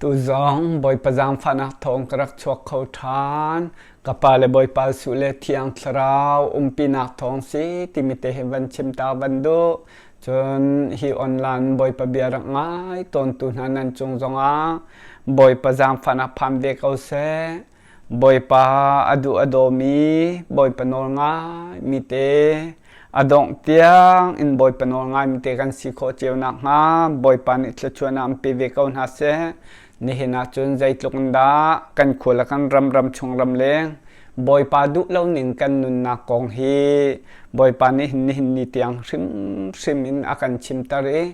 Tuzong Bawipa zaangfahnak thawng ka rak chuak kho ṭhan. Ka pa le Bawipa Jesuh le Thiang Thlarau umpinak thawng si timi te hi van chim ta van duh. Cun hi online Bawipa bia rak ngai tawntu hna nan cung zongah Bawipa zaangfahnak phan ve ko seh. Bawipa a duh a dawmi, Bawipa nawl ngaimi te, a dongh tiang in Bawipa nawl ngaimi te kan si khawh cio nakhnga Bawipa nih thluachuahnak an pe ve ko hna seh. Nihin ah cun zeitluk in dah kan khua le kan ram ram chung ram leng Bawipa duh lo ning kan nunnak kong hi Bawipa nih nihin ni tiang hrimhrim in a kan chimter i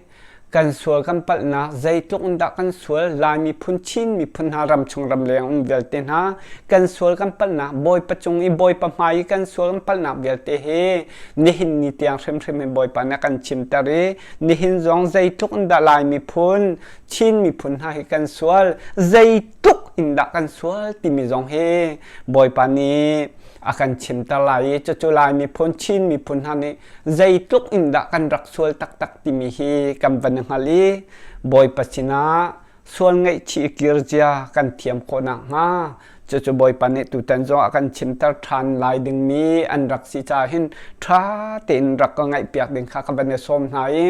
kan sual kan palhnak zeitluk in dah kan sual Lai miphun Chin miphun hna ramchung ramleng um vialte hna kan sual kan palhnak Bawipa cung i Bawipa hmai i kan sual kan palhnak vialte hi nihin ni tiang hrimhrim in Bawipa nih a kan chimter i nihin zong zeitluk in dah Lai miphun Chin miphun hna hi kan sual zeitluk in dah kan sual timi zong hi Bawipa nih a kan chimter lai i cucu Lai miphun Chin miphun hna nih zeitluk in dah kan rak sual taktak timi hi kan van hngal i Bawipa sinah sual ngaihchih kir zia kan thiam khawh nakhnga cucu Bawipa nih tutan zong a kan chimter ṭhan lai dingmi an rak si caah hin ṭha tein rak ka ngaihpiak ding kha ka van i sawm hna i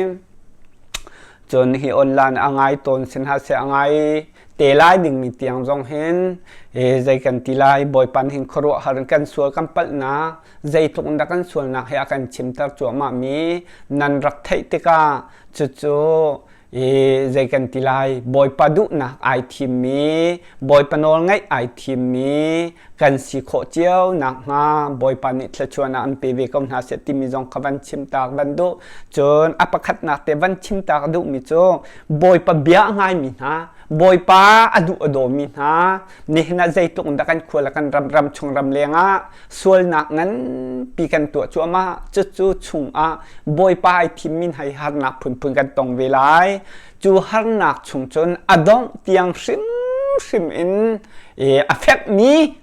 cun hi online a ngai tawn sin hna seh a ngai te lai dingmi tiang zong hin zei kan ti lai Bawipa nih hin khuaruahhar in kan sual kan palhnak zeitluk in dah kan sualnak he a kan chimter cuahmahmi nan rak theih tikah cucu i zei kan ti lai Bawipa duhnak ai thimmi Bawipa nawl ngaih ai thimmi kan si khawh cio nakhnga Bawipa nih thluachuahnak an pe ve ko hna seh timi zong kha van chim tak van duh cun a pakhatnak te van chim tak duhmi cu Bawipa bia a ngaimi hna Bawipa a duh a dawmi hna nihin ah zeitluk in dah kan khua le kan ram ram chung ram leng ah sualnak nganpi kan tuah cuahmah cucu chungah Bawipa ai thimmi hna hi harnak phunphun kan tong ve lai cu harnak chung cun a dongh tiang hrimhrim in a fekmi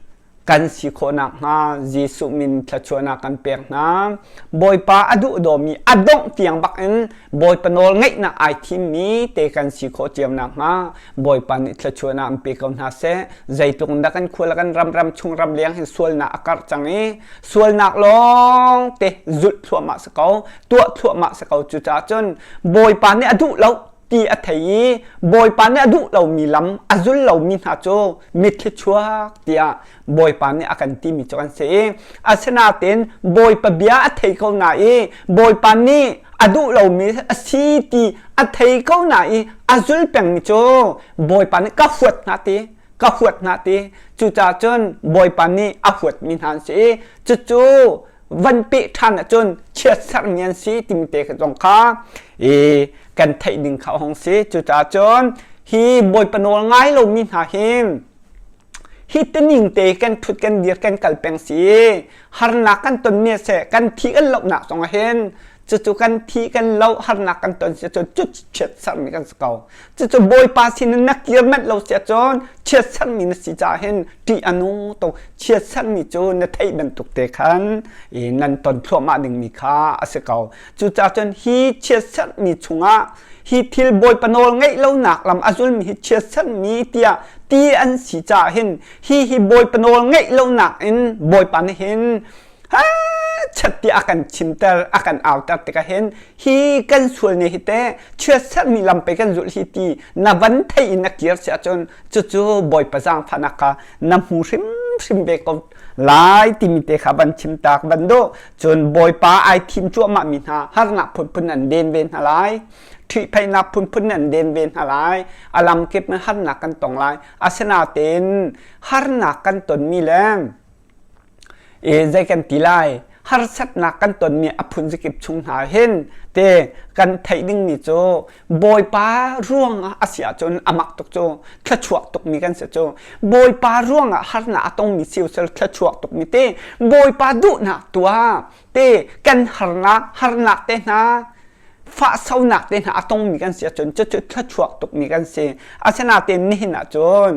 kan si khawh nakhnga Jesuh min thluachuahnak kan pek hna. Bawipa a duh dawmi a dongh tiang bak in Bawipa nawl ngeihnak ai thimmi te kan si khawh cio nakhnga Bawipa nih thluachuahnak an pe ko hna seh. Zeitluk in dah kan khua le kan ram ram chung ram leng hin sualnak a karh cang i sualnak lawng te zulh thluahmah si ko, tuah thluahmah si ko. Cucaah cun Bawipa nih a duh lo ti a thei i Bawipa nih a duh lomi lam a zul lomi hna cu mitthli chuak tiah Bawipa nih a kan timi cu kan si i asinain Bawipa bia a thei ko na i Bawipa nih a duh lomi a si ti a thei ko na i a zul pengmi cu Bawipa nih ka huat hna ti ka huat hna ti cucaah cun Bawipa nih a huatmi hna an si i cucu van peh ṭhan ahcun chiatsermi an si timi te zong kha i kan theih ding kha a hung si. Cucaah cun hi Bawipa nawl ngai lomi hna hi hi tining te kan ṭhut kan dir kan kal peng si harnak kan tonmi a si kan thi kan lohnak zong ah hin cucu kan thi kan lo harnak kan ton si cun cu chiatsermi kan si ko cucu Bawipa sin in na kir manh lo si ahcun chiatsermi na si caah hin ṭih a nung tuk chiatsermi cu na theih bantuk te khan i nan ton thluahmah dingmi kha a si ko cucaah cun hi chiatsermi chungah hi thil Bawipa nawl ngeih lonak lam a zulmi hi chiatsermi tiah ti an si caah hin hi hi Bawipa nawl ngeih lonak in Bawipa nih hin chat ti a kan chimter a kan auter tikah hin hi kan sual ne hi te chiatsermi lam pe kan zulh hi ti na van thei in na kir si ahcun cucu Bawipa zaangfahnak kha na hmu hrimhrim ve ko lai timi te kha van chim tak van duh cun Bawipa ai thim cuahmah mi hna harnak phunphun an den ve hna lai ṭhihphaihnak phunphun an den ve hna lai a lamkip in harnak kan tong lai asinain harnak kan tonmi le zei kan ti lai harsatnak kan tonmi a phunzikip chung hna hin te kan theih dingmi cu Bawipa ruangah a si ahcun a mak tuk cu thluachuak tukmi kan si cu Bawipa ruangah harnak a tongmi si usil thluachuak tukmi te Bawipa duhnak tuah te kan harnak harnak te hna fahsonak te hna a tongmi kan si ahcun cucu thluachuak tukmi kan si asinain nihin ahcun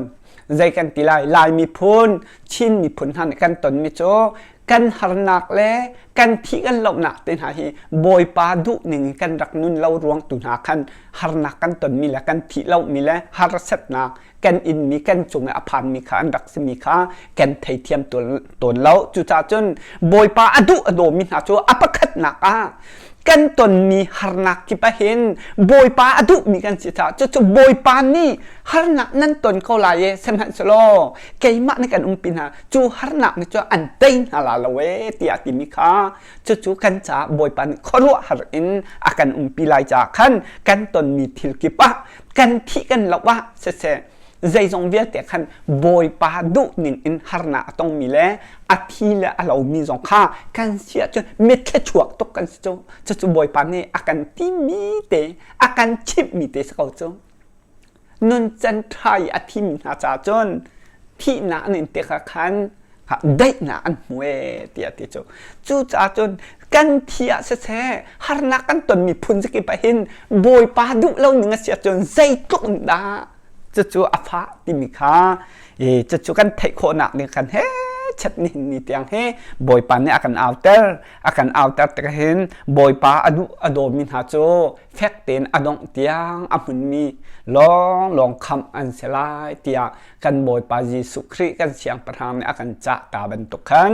zei kan ti lai Lai miphun Chin miphun hna nih kan tonmi cu Kan harnak le kan thih kan lohnak te hna hi Bawipa duh ning in kan rak nun lo ruang tu hna khan harnak kan tonmi le kan thih lomi le harsatnak kan inmi kan cung i a phanmi kha an rak simi kha kan theithiam tawn lo. Cucaah cun Bawipa a duh a dawmi hna cu a pakhatnak ah kan tonmi harnak kip ah hin Bawipa a duhmi kan si caah cucu Bawipa nih harnak nan ton ko lai e, sihmanhsehlaw keimah nih kan umpi hna, cu harnak nih cun an tei hna la lo e tiah timi kha, cucu kan caah Bawipa nih khuaruahhar in a kan umpi lai caah khan kan tonmi thil kip ah, kan thih kan loh ah siseh, zeizong vialte khan Bawipa duh ning in harnak a tongmi le a thi le a lomi zong kha kan si ahcun mitthli chuak tuk kan si cu. Cucu Bawipa nih a kan timi te, a kan chimhmi te si ko cu. Nuncan ṭha i a thimi hna caah cun thihnak an in tikah khan daihnak an hmu ee tiah ti cu. Cucaah cun kan thi ah siseh, harnak kan tonmi phun zakip ah hin Bawipa duh lo ning a si ahcun zeitluk in dah cucu a fah timi kha cucu kan theih khawhnak ding kan he chat nihin ni tiang hi Bawipa nih a kan auter. A kan auter tik hin Bawipa a duh a dawmi hna cu fek tein a dongh tiang a hmunmi lawnglawng khamh an si lai tiah kan Bawipa Jesuh Khrih kan Siangpahrang nih a kan cah ta bantuk khan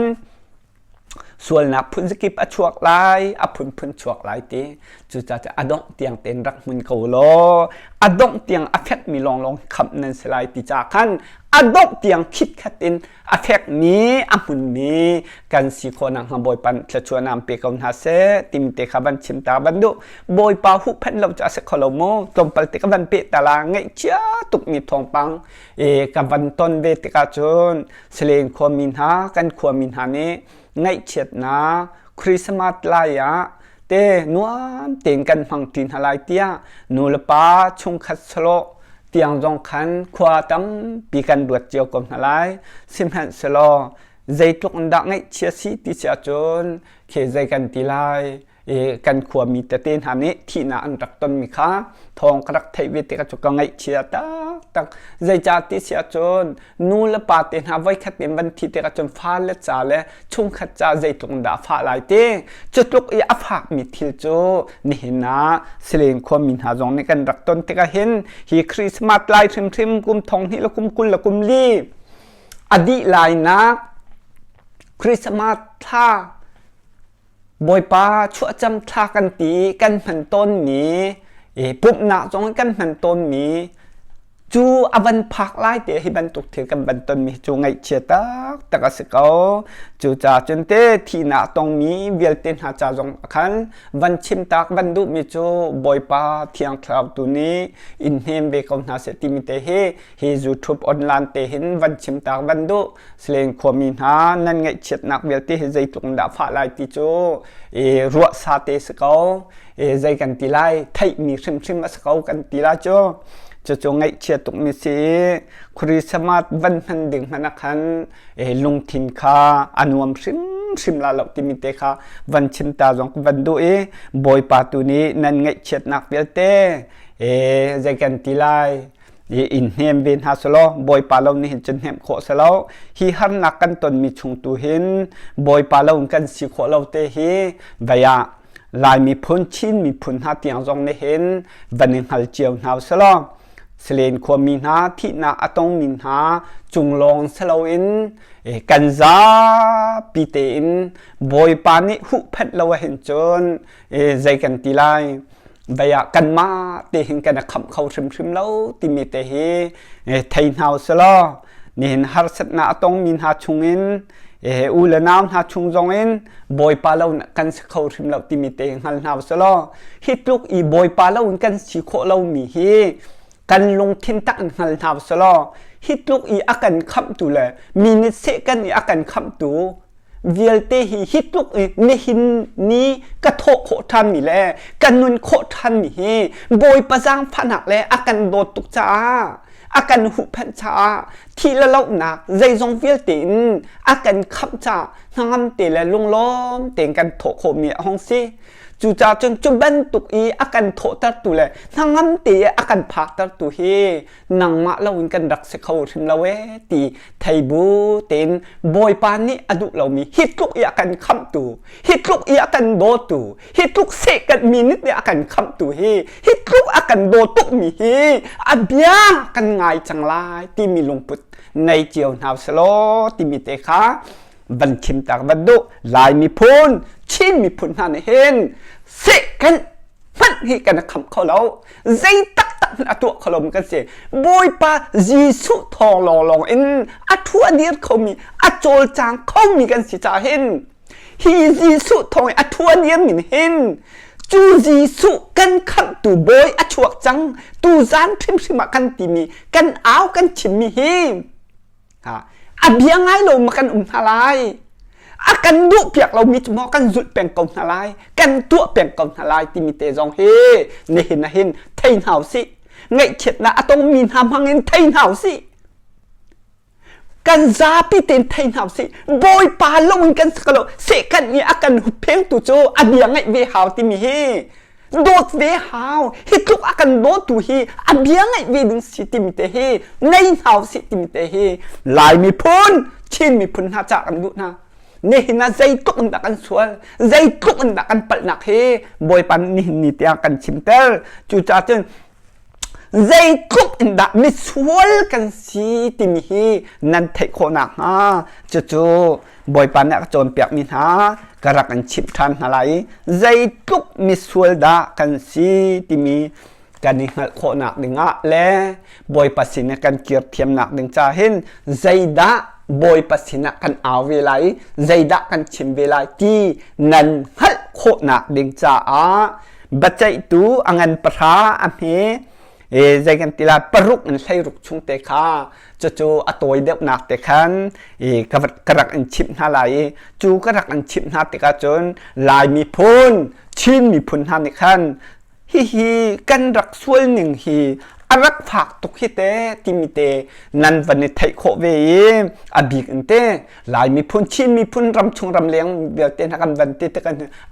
sualnak phun zakip a chuak lai, a phunphun chuak lai ti. Cucaah a dongh tiang tein rak hmun ko law a dongh tiang a fekmi lawnglawng khamh nan si lai ti ca khan a dongh tiang khitkhat in a fekmi, a hmunmi kan si khawh nakhnga Bawipa thluachuah naam pe ko hna seh timi te kha van chim ta van duh. Bawipa huhphenh lo cu a si kho lo mu. Tlawmpal te ka van peh ta la, ngaihchia tukmi thawngpang e ka van ton ve tikah cun Salen khuami hna, kan khuami hna nih ngaihchiatnak Christmas lai ah te nuam tein kan hmang ṭi hna lai tiah nu le pa chungkhat sawlawh tiang zong khan khua tampi kan ruat cio ko hna lai. Sihmanhsehlaw zeitluk in dah ngaihchia si ti si ahcun khi zei kan ti lai, kan khuami tete hna nih thihnak an rak tonmi kha thawng ka rak theih ve tikah cu ka ngaihchia taktak. Zeicah ti si ahcun nu le pa te hna voikhat in van thi tikah cun fa le ca le chungkhat ca zeitluk in dah a fah lai ti. Cu tluk i a fakmi thil cu nihin ah Salen khuami hna zong nih kan rak ton tikah hin hi Christmas lai hrimhrim kum thong hnih le kum 24 a dih lainak Christmas thla, Bawipa chuahcam thla kan ti i kan hman tawnmi, pumhnak zong kan hman tawnmi cu a van phak lai te hi bantuk thil kan van tonmi cu ngaihchia taktak a si ko. Cucaah cun te thihnak tongmi vialte hna ca zong khan van chim tak van duhmi cu Bawipa Thiang Thlarau tu nih in hnem ve ko hna seh timi te hi hi YouTube online te hin van chim tak van duh. Salen khuami hna nan ngaihchiatnak vialte hi zeitluk in dah fah lai ti cu ruah sa te si ko. Zei kan ti lai, theihmi hrimhrim a si ko kan ti lai cu. Cucu ngaihchia tukmi si. Christmas van hman ding hmanh ah khan lungthin kha a nuam hrimhrim la lo timi te kha van chim ta zong van duh i Bawipa tu nih nan ngaihchiatnak vialte zei kan ti lai, in hnem ve hna selaw Bawipa lo nih hin cun hnemh khawh si lo. Hi harnak kan tonmi chung tu hin Bawipa lo in kan si khawh lo te hi vei ah Lai miphun, Chin miphun hna tiang zong nih hin van i hngal cio hna selaw Salen khuami hna, thihnak a tongmi hna cung lawng si loin kan zapi tein Bawipa nih huhphenh lo ahhin cun zei kan ti lai, vei ah kanmah te hin kan i khamh kho hrimhrim lo timi te hi thei hna usih nihin harsatnak a tongmi hna chungin u le nau hna chung zongin Bawipa lo kan si kho hrim lo timi te hngal hna usih hi tluk i Bawipa lo in kan si khawh lomi hi kan lungthin tak in hngal hna usih hi tluk i a kan khamhtu le mi nih seh kan i a kan khamhtu vialte hi hi tluk i nihin ni ka thawh khawh ṭhanmi le ka nun khawh ṭhanmi hi Bawipa zaangfahnak le a kan dawt tuk caah, a kan huhphenh caah, thih le lohnak zeizong vialte in a kan khamh caah hnangam te le lunglawm tein kan thawh khawhmi a hung si. Cucaah cun cu bantuk i a kan thawhtertu le hnangam te i a kan phaktertu hi nangmah loin kan rak si kho hrim lo ee ti thei bu tein Bawipa nih a duh lomi hi tluk i a kan khamhtu, hi tluk i a kan dawtu, hi tluk seh kan mi nih a kan khamhtu hi, hi tluk a kan daw tukmi hi a bia kan ngai cang lai timi lungput nei cio hna selaw timi te kha van chim tak van duh. Lai miphun, Chin miphun hna nih hin seh kan hmanh hi kan khamh kho lo, zei taktak hmanh a tuah kho lomi kan si. Bawipa Jesuh thawng lawnglawng in a thu a dir khomi, a cawlcang khomi kan si caah hin hi Jesuh thawng i a thu a dirmi nih hin cu Jesuh kan khamhtu Bawi a chuak cang tu zan hrimhrim ah kan timi kan au kan chimmi hi a bia ngai lo ma kan um hna lai, a kan duh piak lomi cu maw kan zulh peng ko hna lai, kan tuah peng ko hna lai timi te zong hi nihin ah hin thei hna usih. Ngaihchiatnak a tongmi hna hmang in thei hna usih, kan zapi tein thei hna usih. Bawipa lo in kan sak lo, sehkan i a kan hupphengtu cu a bia ngaih ve hau timi hi, dawt ve hau, hi tluk a kan dawtu hi a bia ngaih ve ding si timi te hi nei hna usih timi te hi Lai miphun, Chin miphun hna ca kan duh hna. Nihin ah zeitluk in dah kan sual, zeitluk in dah kan palhnak hi Bawipa nihin ni tiang kan chimter. Cucaah cun zeitluk in dah misual kan si timi hi nan theih khawh nakhnga cucu Bawipa nih a ka cawnpiakmi hna ka rak in chimh ṭhan hna lai i zeitluk misual dah kan si timi kan i hngalh khawhnak dingah le Bawipa sin i kan kir thiamnak ding ca hin zeidah Bawipa sinah kan au ve lai i zeidah kan chim ve lai ti nan hngalh khawhnak ding caah biaceihtu a ngan pahra a hme zei kan ti lai, paruk in 16 chung te kha cucu a tawi deuhnak te khan ka rak in chimh hna lai i cu ka rak in chimh hna tikah cun Lai miphun, Chin miphun hna nih khan hihi kan rak sual ning hi a rak fak tuk hi te timi te nan van i theih khawh ve i a bik in te Lai miphun, Chin miphun, ramchung ramleng vialte hna kan van ti tik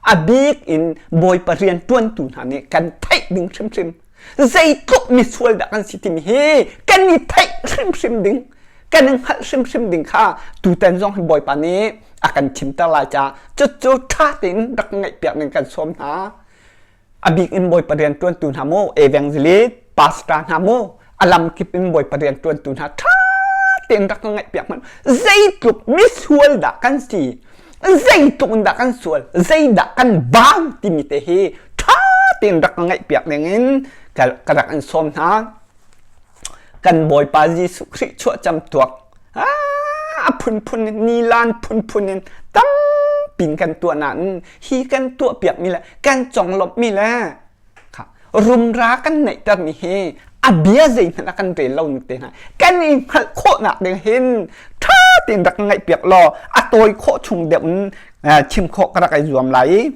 a bik in Bawipa rian ṭuantu hna nih kan theih ding hrimhrim, zeitluk misual dah kan si timi hi kan i theih hrimhrim ding, kan i hngalh hrimhrim ding kha tutan zong hi Bawipa nih a kan chimter lai caah cucu ṭha tein rak ngaihpiak ning kan sawm hna. A bik in Bawipa rian ṭuantu hna mu, evangelist, pastor hna mu, a lamkip in Bawipa rian ṭuantu hna ṭha tein rak ngaihpiak hmanh. Zeitluk misual dah kan si, zeitluk in dah kan sual, zeidah kan bau timi te hi ṭha tein rak ngaihpiak ding in ka rak in sawm hna. Kan Bawipa Jesuh Khrih chuahcam tuak a phunphun in nilan phunphun in tampi kan tuah nain hi kan tuahpiakmi le kan conglawmhmi le rumra kan neihtermi hi a bia zeihmanh a kan rel lo ning te hna kan i hngalh khawhnak ding hin ṭha tein rak ngaihpiak law a tawi khawh chung deuh in chim khawh ka rak i zuam lai i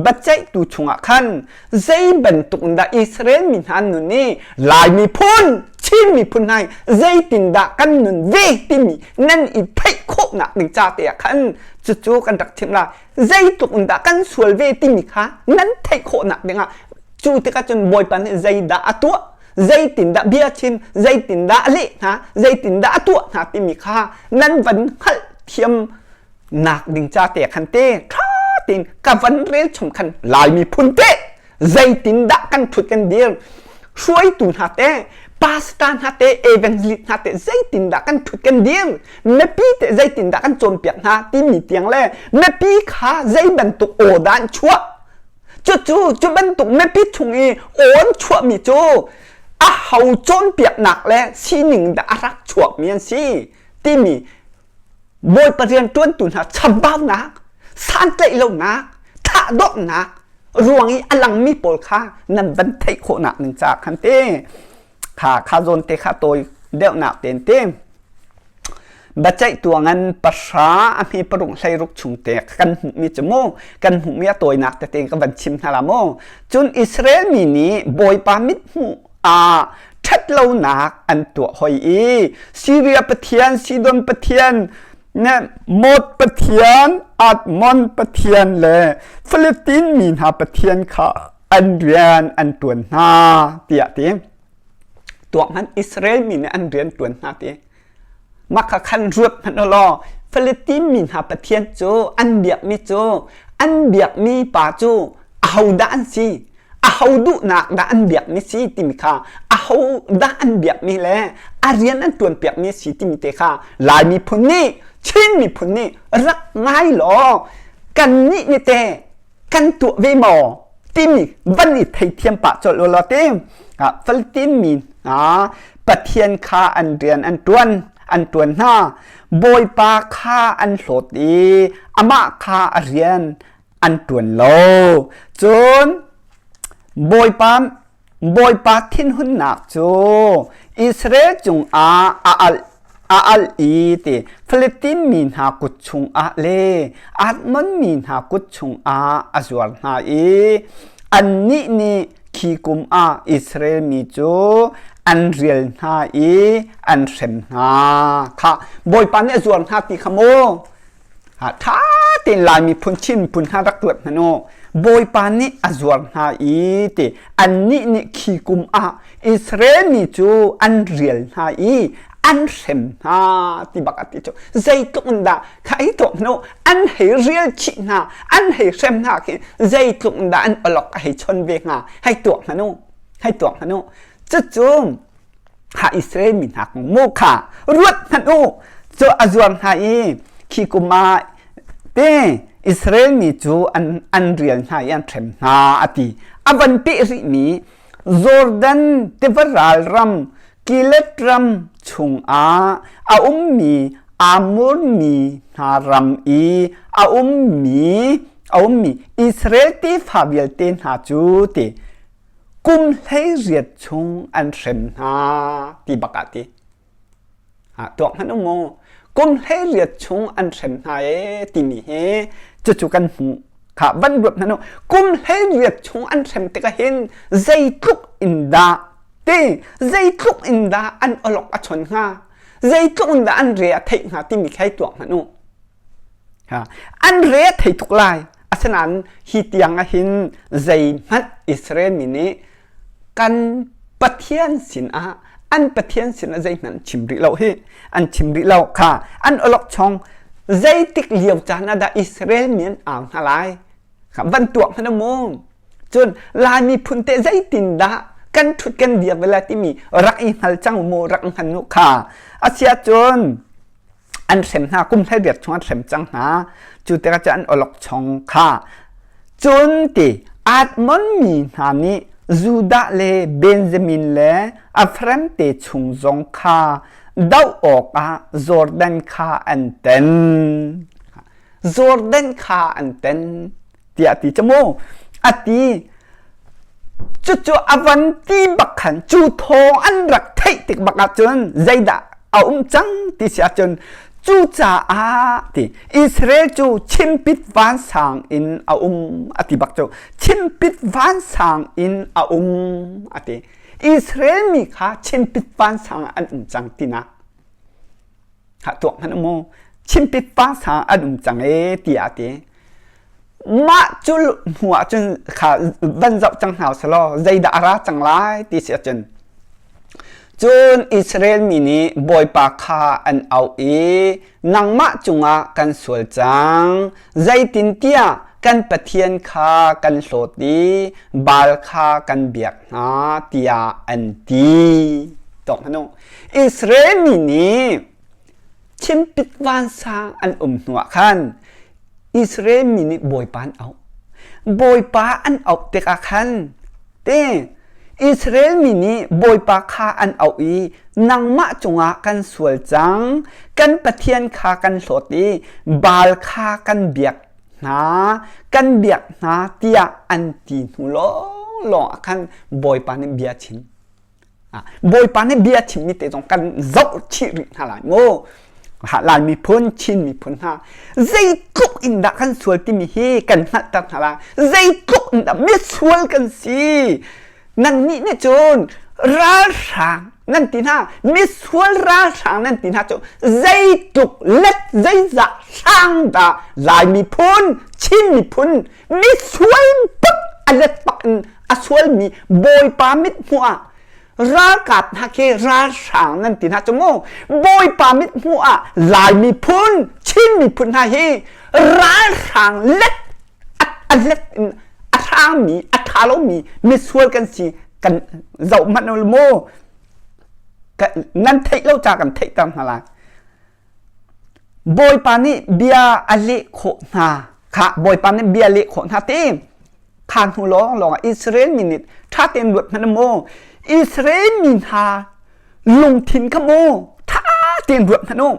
biaceihtu chungah khan zei bantuk in dah Israel mi hna nun i Lai miphun, Chin miphun hna zeitindah kan nun ve timi nan i theih khawhnak ding ca te ah khan cucu kan rak chimh lai. Zeitluk in dah kan sual ve timi kha nan theih khawhnak dingah cu tikah cun Bawipa nih zeidah a tuah, zeitindah bia chim, zeitindah a leh hna, zeitindah a tuah hna timi kha nan van hngalh thiam nak ding ca te khan te ṭha tein ka van rel chung khan Lai miphun te zeitindah kan ṭhut kan dir, hruaitu hna te, pastor hna te, evangelist hna te zeitindah kan ṭhut kan dir, mipi te zeitindah kan cawnpiak hna timi tiang le mipi kha zei bantuk aw dah an chuah, cucu cu bantuk mipi chung i aw an chuahmi cu a ho cawnpiaknak le sining dah a rak chuakmi an si timi Bawipa rianṭuantu hna chambaunak, santlaih lonak, thahdawhnak ruang i a langmi pawl kha nan van theih khawhnak ning caah khan te kha kha zawn te kha tawi deuhnak tein te biaceihtu ngan pahra a hme paruk 16 chung te kan hmuhmi cu mu kan hmuhmi a tawinak tete ka van chim hna la mu. Cun Israel mi nih Bawipa mithmuh ah ṭhatlonak an tuah hoi i Siria pathian, Sidon pathian. Mot pathian, Atmon pathian le Philippine mi hna pathian kha an rian an ṭuan hna tiah ti. Tuak hmanh Israel mi nih an rian ṭuan hna ti. Mah kha khan ruat hmanh u law Philippine mi hna pathian cu an biakmi cu an biakmi pa cu ahodah an si? Aho duhnak dah an biakmi si timi kha aho dah an biakmi le a rian an ṭuanpiakmi si timi te kha Lai miphun nih Chin miphun nih rak ngai law kannih nih teh kan tuah ve maw timi van i theithiam pah colh u law ti Palestine mi hna Pathian kha an rian an ṭuan an ṭuan hna Bawipa kha an hlawt i amah kha a rian an ṭuan lo cun Bawipa Bawipa thinhunnak cu Israel cungah a alh a alh i ti Philippine mi hna kut chungah le Atmon mi hna kut chungah a zuar hna i annih nih khi kum ah Israel mi cu an rial hna i an hrem hna. Kha Bawipa nih a zuar hna ti kha mu Ṭha tein Lai miphun Chin miphun hna rak ruat hmanh u. Bawipa nih a zuar hna i ti annih nih khi kum ah Israel mi cu an rial hna i an hrem hna ti bak a ti cu zeitluk in dah kha ei tuak hmanh u an hei rial chih hna an hei hrem hna khi zeitluk in dah an awlok a hei chon ve hnga hei tuak hmanh u hei tuak hmanh u cucu kha Israel mi hna kong mu kha ruat hmanh u cu a zuar hna i khi kum ah te Israel mi cu an an rial hna i an hrem hna a ti a van peh rih mi Jordan tiva ral ram Gilead ram chungah a ummi Amor mi hna ram i a ummi a ummi Israel tefa vialte hna cu ti kum 18 chung an hrem hna ti bak ah ti tuak hmanh um mu kum 18 chung an hrem hna e timi hi cucu kan hmuh kha van ruat hmanh u kum 18 chung an hrem tikah hin zeitluk in dah ti zeitluk in dah an olok a chon hnga zeitluk in dah an re a theih hnga timi khi tuak hmanh u An re a thei tuk lai. Asinain hi tiang ah hin zeihmanh Israel mi nih kan Pathian sinah an Pathian sinah zeihmanh an chim rih lo hi. An chim rih lo kha an awlokchong zeitik lio caan ah dah Israel mi an au hna lai? Kha van tuak hmanh mu. Cun Lai miphun te zeitindah kan ṭhut kan dir ve lai timi rak i hngal cang mu rak i hngal nu kha. Asiahcun an hrem hna kum 18 chung an hrem cang hna cu tikah cun an awlokchong kha cun ti Atmon mi hna nih Judah le Benjamin le Ephraim te chung zong kha doh awkah Jordan kha an ten Jordan kha an ten tiah a ti cu mu a ti cucu a van ti bak khan cu thawng an rak theih tik bak ahcun zeidah a um cang ti si ahcun cucaah ti Israel cu chimpit vansang in a um a ti bak cu chimpit vansang in a um a ti Israel mi kha chimpit vansang an um cang tinak Ha tuak hmanh mu chimpit pa sa an um cang e tiah a ti. Mah cu hnu ah cun kha van zoh cang hna selaw zeidah a ra cang lai ti si ahcun cun Israel mi nih Bawipa kha an auh i nangmah cungah kan sual cang zeitintiah kan Pathian kha kan hlawt i Baal kha kan biak hna tiah an ti. Tuak hmanh u. Israel mi nih chimpit vansang an um hnuah khan Israel mi nih Bawipa an auh. Bawipa an auh tikah khan te Israel mi nih Bawipa kha an auh i nangmah cungah kan sual cang, kan Pathian kha kan hlawt i Baal kha kan biak hna, kan biak hna tiah an ti hnu lawnglawng ah khan Bawipa nih bia chim. Bawipa nih bia chimmi te zong kan zoh chih rih hna lai mu. Lai miphun, Chin miphun hna zeitluk in dah kan sual timi hi kan hngalhter hna lai. Zeitluk in dah misual kan si. Nang nih nih cun ralhrang. nan ti hna misual ralhrang nan ti hna cu zeitluk let zeizah hrang dah Lai miphun Chin miphun misual bak a let bak in a sualmi Bawipa mit hmuh ah ralkap hna khi ralhrang nan ti hna cu mu Bawipa mit hmuh ah Lai miphun Chin miphun hna hi ralhrang let a let in a hrangmi a ṭha lomi misual kan si kan zoh hmanh u maw nan theih lo ca kan theihter hna lai Bawipa nih bia a leh khawh hna kha Bawipa nih bia leh khawh hna ti kha hnu lawng lawng ah Israel mi nih ṭha tein ruat hmanh maw Israel mi hna lungthin kha mu ṭha tein ruat hmanh u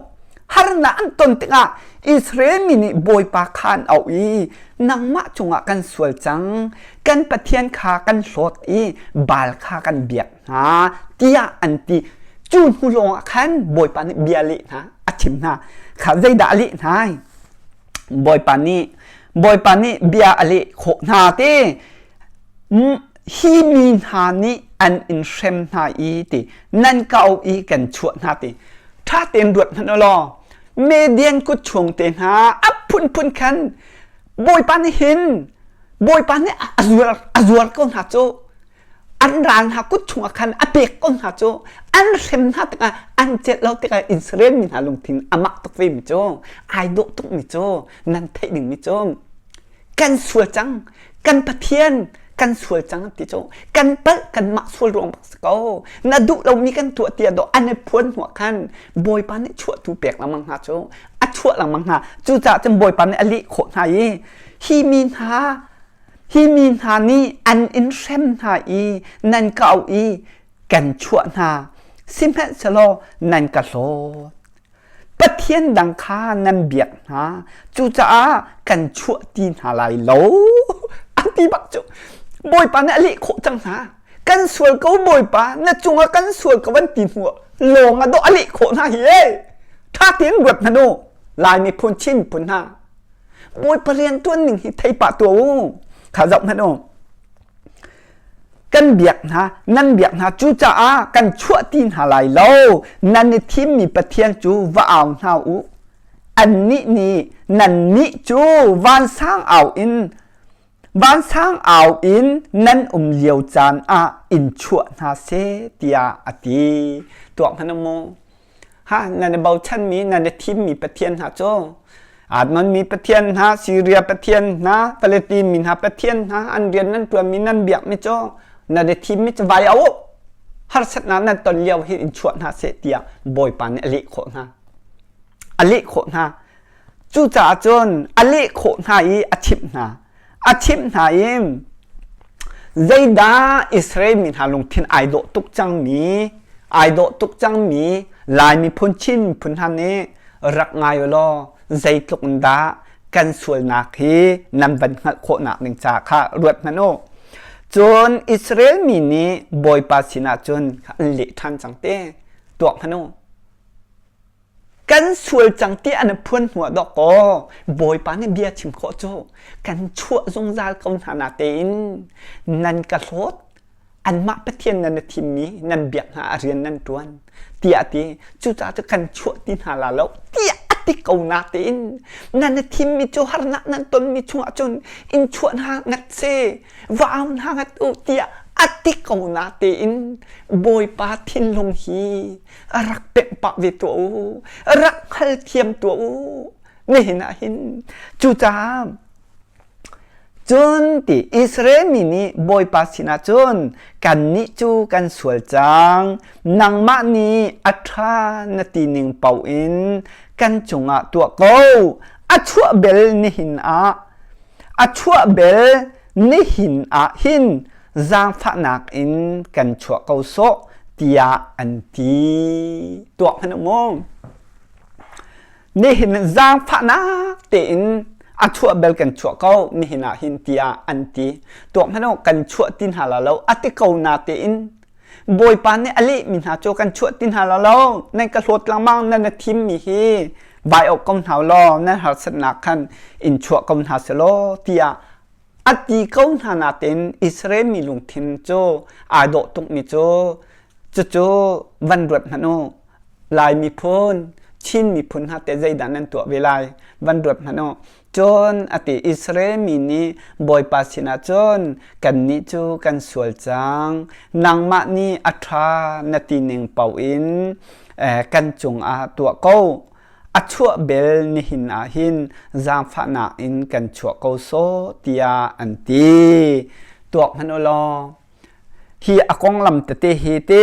harnak an ton tikah Israel mi nih Bawipa kha an auh i nangmah cungah kan sual cang kan Pathian kha kan hlawt i Baal kha kan biak hna tiah an ti cu hnu lawngah khan Bawipa nih bia leh hna a chim hna kha zeidah a leh hna Bawipa nih Bawipa nih bia a leh khawh hna te hi mi hna nih an in hrem hna i ti nan ka auh i kan chuah hna ti ṭha tein ruat hmanh u law Median kut chung te hna a phunphun khan Bawipa nih hin Bawipa nih a zuar a zuar ko hna cu an ral hna kut chungah khan a pek ko hna cu an hrem hna tikah an celh lo tikah Israel mi hna lungthin a mak tuk ve mi cu ai dawh tuk mi cu nan theih ding mi cu kan sual cang kan Pathian kan sual cang ti cu kan palh kanmah sual ruang bak si ko na duh lomi kan tuah tiah dawh an i phuan hnuah khan Bawipa nih chuahtu pek lengmang hna cu a chuah lengmang hna cucaah cun Bawipa nih a leh khawh hna i hi mi hna hi mi hna nih an in hrem hna i nan ka auh i kan chuah hna sihmanhsehlaw nan ka hlawt Pathian dang kha nan biak hna cucaah kan chuah ti hna lai lo an ti bak cu Bawipa nih a leh khawh cang hna kan sual ko Bawipa na cungah kan sual ko an ti hnu lawng ah dawh a leh khawh hna hi ei ṭha tein ruat hmanh u Lai miphun Chin miphun hna Bawipa rian ṭuan ning hi thei pah tuah u kha zoh hmanh u Kan biak hna, nan biak hna cucaah kan chuah ti hna lai lo. Nan i thimmi Pathian cu va au hna u. Annih nih nannih cu vansang au in vansang au in nan um lio caan ah in chuah hna seh tiah a ti. Tuak hmanh u mu. Ha, nan i bochanmi, nan i thimmi Pathian hna cu Admonmi Pathian hna, Syria Pathian hna, Palestine mi hna Pathian hna, an rian nan ṭuanmi nan biakmi cu nan i thimmi cu vai au harsatnak nan ton lio hi in chuah hna seh tiah Bawipa nih a leh khawh hna. A leh khawh hna. Cucaah cun a leh khawh hna i a chimh hna. A chimh hna i zeidah Israel mi hna lungthin ai dawh tuk cangmi ai dawh tuk cangmi Lai miphun Chin miphun hna nih rak ngai u law zeitluk in dah kan sualnak hi nan van hngalh khawhnak ding ca kha ruat hmanh u. Cun Israel mi nih Bawipa sinah cun an leh ṭhan cang te tuak hmanh u. Kan sual cang ti an phuan hnuah dawk kaw Bawipa nih bia chim khawh cu kan chuah zungzal ko hna na tein nan ka hlawt anmah Pathian nan i thimmi nan biak hna a rian nan ṭuan tiah a ti cucaah cu kan chuah ti hna la lo tiah a ti ko na tein nan i thimmi cu harnak nan tonmi chungah cun in chuah hna ngat se va au hna ngat u tiah a ti ko na tein Bawipa thinlung hi rak pemh pah ve tuah u rak hngalthiam tuah u nihin ah hin cucaah cun ti Israel mi nih Bawipa sinah cun kannih cu kan sual cang nangmah nih a ṭha na ti ning paoh in kan cungah tuah ko a chuah bel nihin ah a chuah bel nihin ah hin zaangfahnak in kan chuah ko sawh tiah an ti. Tuak hmanh u mu. Nihin zaangfahnak tein a chuah bel kan chuah ko nihin ah hin tiah an ti. Tuak hmanh u kan chuah ti hna la lo a ti ko na tein Bawipa nih a lehmi hna cu kan chuah ti hna la lo nan ka hlawt lengmang nan na thimmi hi vai awk ko hna law nan harsatnak khan in chuah ko hna selaw tiah A ti ko hna nain Israel mi lungthin cu aa dawh tukmi cu. Cucu van ruat hmanh u. Lai miphun, Chin miphun hna teh zeidah nan tuah ve lai? Van ruat hmanh u. Cun a ti Israel mi nih Bawipa sinah cun kannih cu kan sual cang. Nangmah nih a ṭha na ti ning paoh in eh, kan cungah tuah ko. A chuah bel nihin ah hin zaangfahnak in kan chuah ko sawh tiah an ti. Tuak hmanh u law hi a konglam tete hi te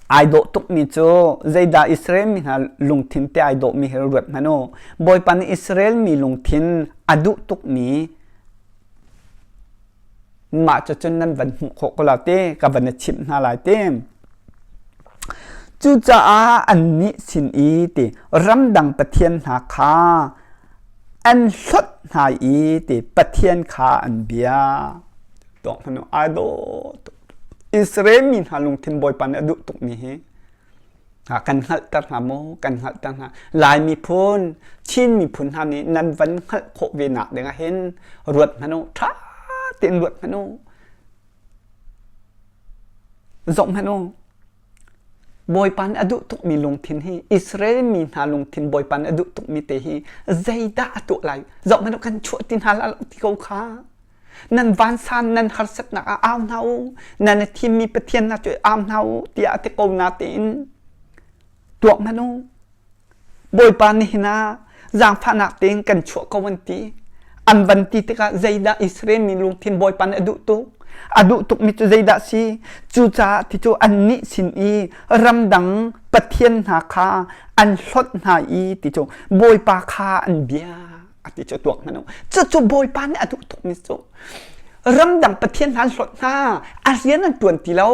ai dawh tukmi cu zeidah Israel mi hna lungthin te ai dawhmi hi ruat hmanh u. Bawipa nih Israel mi lungthin a duh tukmi mah cu cun nan van hmuh khawh ko la te ka van i chimh hna lai te. Cucaah annih sin i ti ramdang pathian hna kha an hlawt hna i ti Pathian kha an bia. Tuak hmanh u, ai dawh tuk. Israel mi hna lungthin Bawipa nih a duh tukmi hi kan hngalhter hna maw? Kan hngalhter hna. Lai miphun, Chin miphun hna nih nan van hngalh khawh ve nak ding ah hin ruat hmanh u, ṭha tein ruat hmanh u. Zoh hmanh u, Bawipa nih a duh tukmi lungthin hi Israel mi hna lungthin Bawipa nih a duh tukmi te hi zeidah a tuah lai? Zoh hmanh u, kan chuah ti hna lai lo ti ko kha. Nan vansan nan harsatnak ah au hna u, nan i thimmi Pathian hna cu au hna u tiah a ti ko natein tuak hmanh u. Bawipa nihin ah zaangfahnak tein kan chuah ko an ti. An van ti tikah zeidah Israel mi lungthin Bawipa nih a duh tuk? A duh tukmi cu zeidah si? Cucaah ti cu annih sin i ramdang pathian hna kha an hlawt hna i ti cu Bawipa kha an bia a ti cu tuak hmanh u. Cucu Bawipa nih a duh tukmi cu ramdang pathian hna an hlawt hna, a rian an ṭuan ti lo.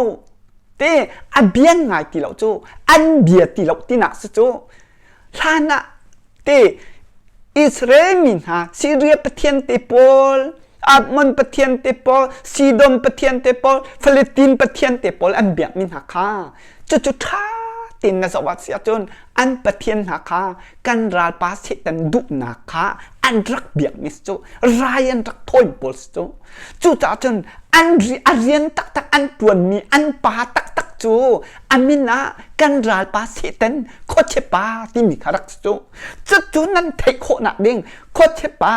Te a bian ngai ti lo cu an bia ti lo tinak si cu hlan ah te Israel mi hna Syria pathian te pawl Ammon pathian te pawl Sidon pathian te pawl Philistine pathian te pawl an biakmi hna kha cucu ṭha tein na zoh ah si ahcun an pathian hna kha kan ralpa Satan duhnak kha an rak biakmi si cu rai an rak thawi pawl si cu Cucaah cun an a rian taktak an ṭuanmi an pa taktak cu a min ah kan ralpa Satan khuachia pa timi kha rak si cu. Cucu nan theih khawhnak ding khuachia pa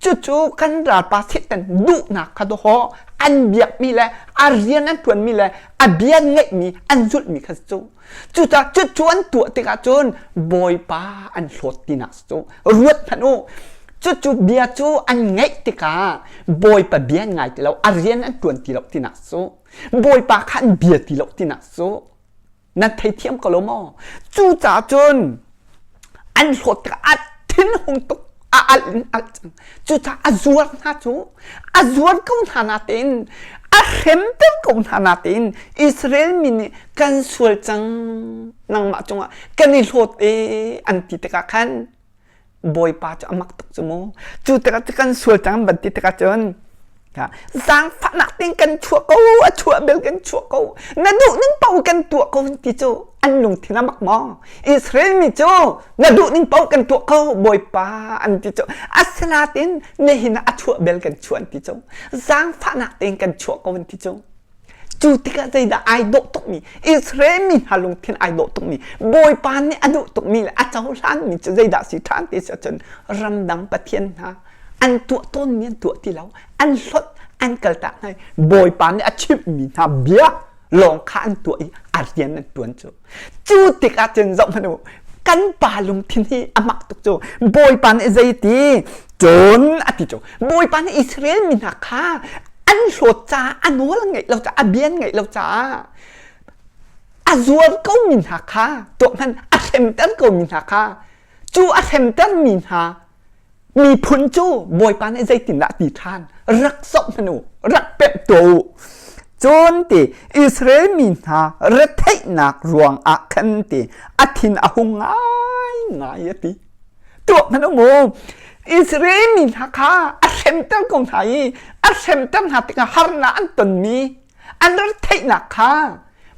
cucu kan ralpa Satan duhnak kha dawh an biakmi le a rian an ṭuanmi le a bia ngeihmi an zulhmi kha si cu. Cucaah cucu an tuah tikah cun Bawipa an hlawt tinak si cu. Ruat hmanh u. Cucu bia cu an ngaih tikah Bawipa bia an ngai ti lo, a rian an ṭuan ti lo tinak cu. Bawipa kha an bia ti lo tinak cu. Nan theithiam ko lo maw? Cucaah cun an hlawt tikah a thinhung tuk a alh in alh cang. Cucaah a zuar hna cu a zuar ko hna natein a hremter ko hna natein Israel mi nih kan sual cang nangmah cungah kan i hlawt e an ti tikah khan Bawipa cu a mak tuk cu mu. Cu tikah cu kan sual cang van ti tikah cun zaangfahnak tein kan chuah ko a chuah bel kan chuah ko na duh ning paoh kan tuah ko ti cu an lungthin a mak maw Israel mi cu na duh ning paoh kan tuah ko Bawipa an ti cu asinain nihin ah a chuah bel kan chuah an ti cu zaangfahnak tein kan chuah ko an ti cu Cu tikah zeidah ai dawh tukmi Israel mi hna lungthin ai dawh tukmi Bawipa nih a duh tukmi le a cohlanmi cu zeidah si ṭhan ti si ahcun ramdang pathian hna an tuah tawnmi an tuah ti lo an hlawt an kaltak hna i Bawipa nih a chimhmi hna bia lawng kha an tuah i a rian an ṭuan cu Cu tikah cun zoh hmanh u, kan pa lungthin hi a mak tuk cu. Bawipa nih zeiti cun a ti cu. Bawipa nih Israel mi hna kha an hlawt caah a nawl an ngeih lo caah a bia an ngeih lo caah a zuar ko mi hna kha tuah hmanh a hremter ko mi hna kha cu a hremter mi hna Miphun cu Bawipa nih zeitindah a ti ṭhan? Rak zoh hmanh u, rak pemh tuah u. Cun ti Israel mi hna retheihnak ruangah khan ti a thin a hung ngaingai a ti. Tuah hmanh u mu. Israel mi hna kha a hremter ko hna i a hremter hna tikah harnak an tonmi an retheihnak kha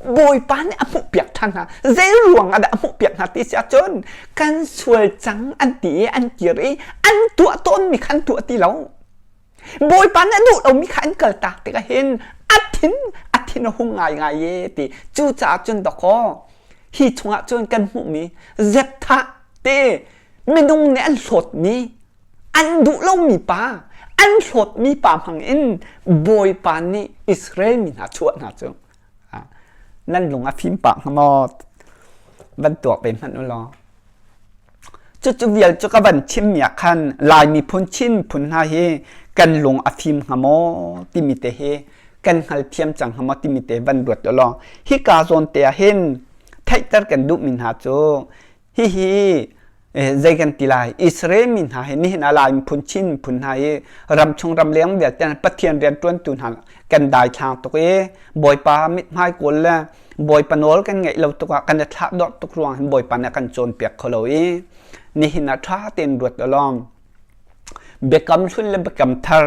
Bawipa nih a hmuhpiak ṭhan hna. Zei ruang ah dah a hmuhpiak hna ti si ahcun kan sual cang an ti i an kir i an tuah tawnmi kha an tuah ti lo. Bawipa nih a duh lomi kha an kaltak tikah hin a thin a thin. thin a hung ngaingai e ti. Cucaah cun dawkaw hi chungah cun kan hmuhmi Zepthah te minung nih an hlawtmi an duh lomi pa an hlawtmi pa hmang in Bawipa nih Israel mi hna chuah hna cu nan lung a fim pah hnga maw van tuak ve hmanh u law Cucu vial cu ka van chimmi ah khan Lai miphun Chin miphun hna hi kan lung a fim hnga maw timi te hi kan hngalthiam cang hnga maw timi te van ruat u law hika zawn te ah hin theihter kan duhmi hna cu hihi zei kan ti lai Israel mi hna hi nihin ah Lai miphun Chin miphun hna hi ramchung ramleng vialte Pathian rianṭuantu hna kan daithlang tuk i Bawipa mithmai kawl le Bawipa nawl kan ngaih lo tuk ah kan i thlahdorh tuk ruang hin Bawipa nih a kan cawnpiak kho lo i nihin ah ṭha tein ruat u law biakam hlun le biakam thar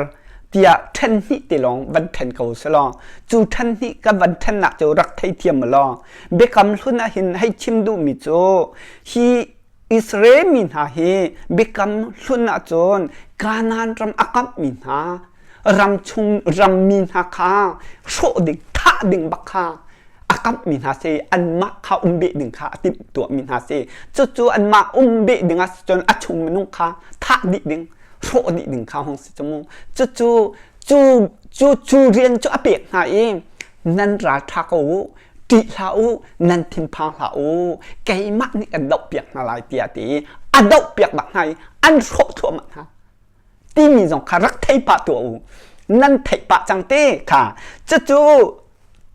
tiah ṭhen hnih te lawng van ṭhen ko selaw cu ṭhen hnih kan van ṭhennak cu rak theithiam u law biakam hlun ah hin hei chim duhmi cu hi Israel mi hna hi biakam hlun ahcun Kanaan ram a kamhmi hna ram chung rammi hna kha hrawh ding thah ding bak kha a kamhmi hna si anmah kha um beh ding kha a timh tuahmi hna si cucu anmah um beh ding ah cun a chung minung kha thah dih ding hrawh dih ding kha hung si cu mu cucu cu cu cu rian cu a pek hna i nan ral ṭha ko u ṭih hlah u nan thinphang hlah u keimah nih kan dohpiak hna lai tiah ti i a dohpiak bak hna i an hrawh thluahmah hna timi zong kha rak thei pah tuah u nan theih pah cang te kha cucu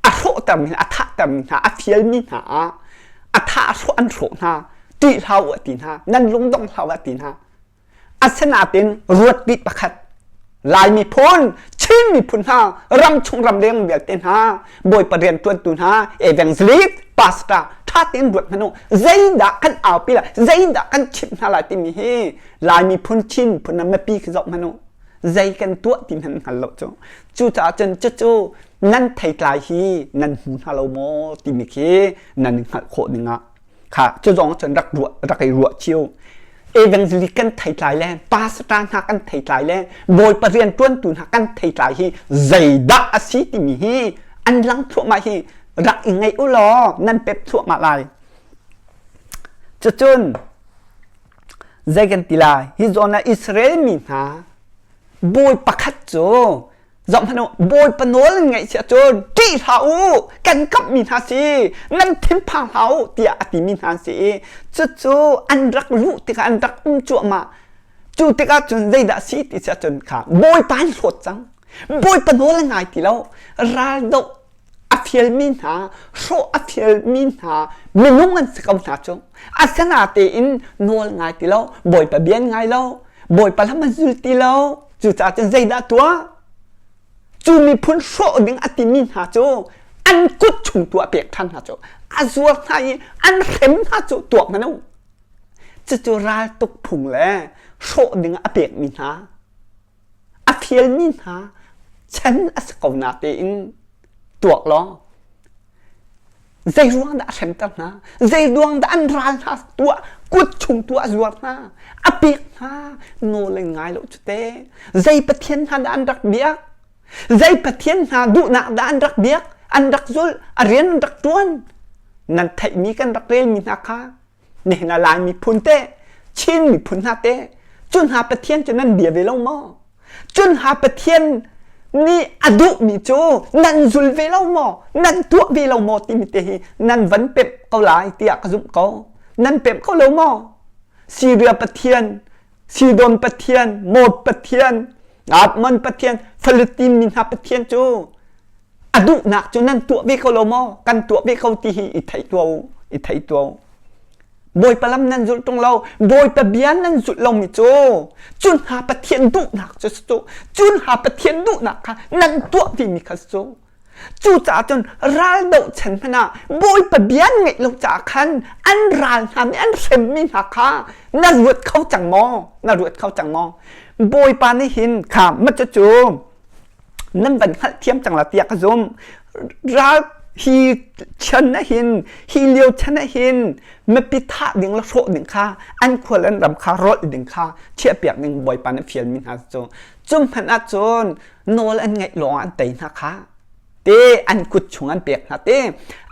a hrawhtermi hna a thahtermi hna a fialmi hna ah a thah a hrawh an hrawh hna ṭih hlah u a ti hna nan lungdong hlah u a ti hna Asinain ruatpi pakhat Lai miphun, Chin miphun hna, ramchung ramleng vialte hna, Bawipa rianṭuantu hna, evangelist, pastor, ṭha tein ruat hmanh u. Zeidah kan aupi lai, zeidah kan chimh hna lai timi hi Lai miphun, Chin miphun hna mipi khi zoh hmanh u. Zei kan tuah ti hmanh hngal lo cu. Cucaah cun cucu nan theitlai hi nan hmu hna lo maw timi khi nan hngalh khawh dingah kha cu zong cun rak ruah rak i ruah cio evangelist kan theitlai le pastor hna kan theitlai le bawipa rian tuantu hna kan theitlai hi zeidah a si timi hi an lang thluahmah hi rak i ngaih u law nan pep thluahmah lai cucun zei kan ti lai hi zawn ah Israel mi hna bawi pakhat cu Zohhmanh u, Bawipa nawl nan ngaih si ahcun ṭih hlah u, kan kamhmi hna si, nan thinphang hlah u, tiah a timi hna an si i cucu an rak luh tikah an rak um cuahmah. Cu tikah cun zeidah a si ti si ahcun kha Bawipa an hlawt cang. Bawipa nawl an ngai ti lo. Raldoh a fialmi hna, hrawh a fialmi hna minung an si ko hna cu. Asinatein nawl ngai ti lo, Bawipa bia an ngai lo, Bawipa lam an zul ti lo. Cucaah cun zeidah tuah? Cu miphun hrawh ding a timi hna cu an kut chung tu ah pek ṭhan hna cu a zuar hna i an hrem hna cu tuak hmanh u. Cucu raltuk phung le hrawh ding a pekmi hna a fialmi hna chan a si ko na tein tuak law Zei ruang dah a hremter hna? Zei ruang dah an ral hna tuah kut chung tu a zuar hna? A pek hna nawl in ngai lo cu te. Zei pathian hna dah an rak biak? Zei pathian hna duhnak dah an rak biak? An rak zulh, a rian an rak ṭuan. Nan theihmi kan rak relmi hna kha nihin ah Lai miphun te, Chin miphun hna te, cu hna pathian cu nan bia ve lo maw? Cun ha Pathian nih a duhmi cu nan zul ve lo maw? Nan tuah ve lo maw timi te hi nan van pemh ko lai tiah ka zumh ko. Nan pemh ko lo maw? Syria Pathian, Sidon Pathian, Moab Pathian, Ammon Pathian, Philistine mi hna Pathian cu a duhnak cu nan tuah ve ko lo maw? Kan tuah ve ko ti hi i theih tuah u, i theih tuah u. Bawipa lam nan zulh ṭung lo, Bawipa bia nan zulh lomi cu cu hna Pathian duhnak cu si cu, cu hna Pathian duhnak kha nan tuah timi kha si cu. Cucaah cun raldoh chan hmanh ah Bawipa bia an ngaih lo caah khan an ral hna nih an hremmi hna kha na ruat kho cang maw? Na ruat kho cang maw? Bawipa nih hin kha ma cucu nan van hngalhthiam cang la tiah ka zumh. Ral hi chan ah hin hi lio chan ah hin mipi thah ding le hrawh ding kha an khual an ram kha rolh ding kha chiahpiak ding Bawipa nih fialmi hna cu cu hmanh ah cun nawl an ngaih lawng ah an tei hna kha. Te an kut chung an pek hna te.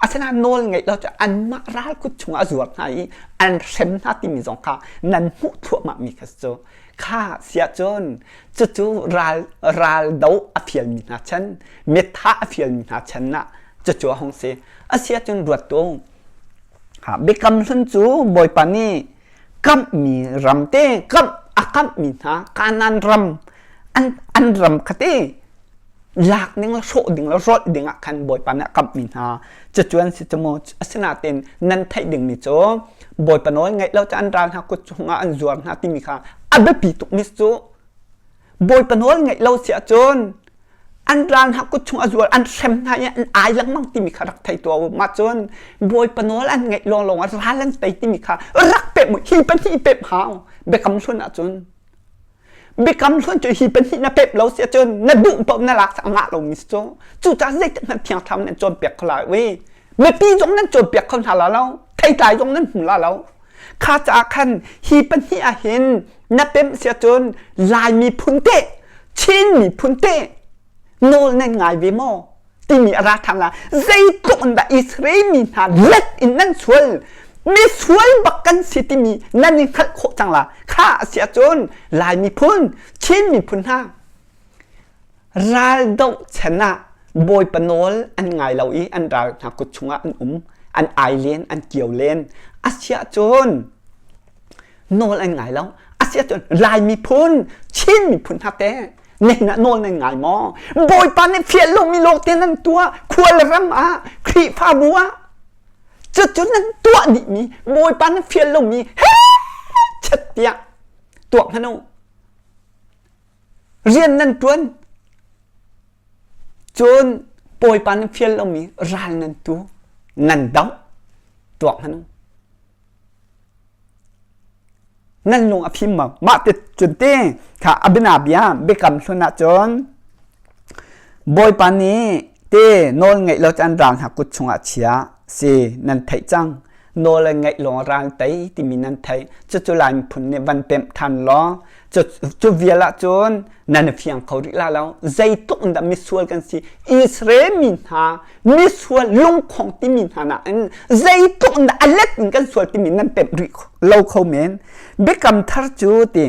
Asinain nawl ngeih lo cu anmah ral kut chung a zuar hna i an hrem hna timi zong kha nan hmuh thluahmah mi kha cu. Kha siah cun cucu ral ral do a fialmi hna chan, mitha a fialmi hna chan ah cucu a hung si. Asiah cun ruat tu. Biakam hlun cu Bawipa nih kamhmi ram te kamh a kamhmi hna Kanaan ram an an ram kha te lak ding le hrawh ding le rawlh ding ah khan Bawipa nih a kamhmi hna cucu an si cu mu asinain nan theih dingmi cu Bawipa nawl ngaih lo cu an ral hna kut chungah an zuar hna timi kha a biapi tukmi cu Bawipa nawl ngaih lo si ahcun an ral hna kut chung a zual an hrem hna i an ai lengmang timi kha rak thei tuah u mah cun Bawipa nawl an ngaih lawnglawng ah ral an tei timi kha rak pemh u hi pahnih pemh hau biakam hlun ahcun biakam hlun cu hi pahnih na pemh lo si ahcun na duh paoh na lak a ngah lomi si cu cucaah zeitik hmanh thiang thlarau nan cawnpiak kho lai ui mipi zong nan cawnpiak kho hna la lo theitlai zong nan hmu la lo Kha caah khan hi pahnih ah hin na pemh si ahcun Lai miphun teh Chin miphun teh nawl nan ngai ve maw timi a ra ṭhan la zeitluk in dah Israel mi hna let in nan sual misual bak kan si timi nan i hngalh khawh cang la kha a si ahcun Lai miphun Chin miphun hna Ral doh chan ah Bawipa nawl an ngai lo i an ral hna kut chungah an um, an ai len, an kio len. Asiahcun nawl an ngai lo. Asiahcun Lai miphun, Chin miphun hna teh nihin ah nawl nan ngai maw? Bawipa nih fial lomi lawng te nan tuah khual ram ah, Khrihfabu ah. Cucu nan tuah dihmi Bawipa nih fial lomi he chet tiah tuah hmanh u. Rian nan ṭuan cun Bawipa nan fial lomi ral nan tu nan doh tuak hmanh u. Nan lung a fim maw? Mah ti cun te kha a bianabia biakam hlun ahcun Bawipa nih te nawl ngeih lo cu an ral hna kut chungah chia si nan theih cang. Nawl an ngeih lawng ral tei timi nan theih. Cucu Lai miphun nih van pemh ṭhan law cu vial ahcun nan i fiang kho rih la lo zeitluk in dah misual kan si Israel mi hna misual lungkhong timi hna nakin zeitluk in dah a let in kan sual timi nan pemh rih lo kho men biakam thar cu ti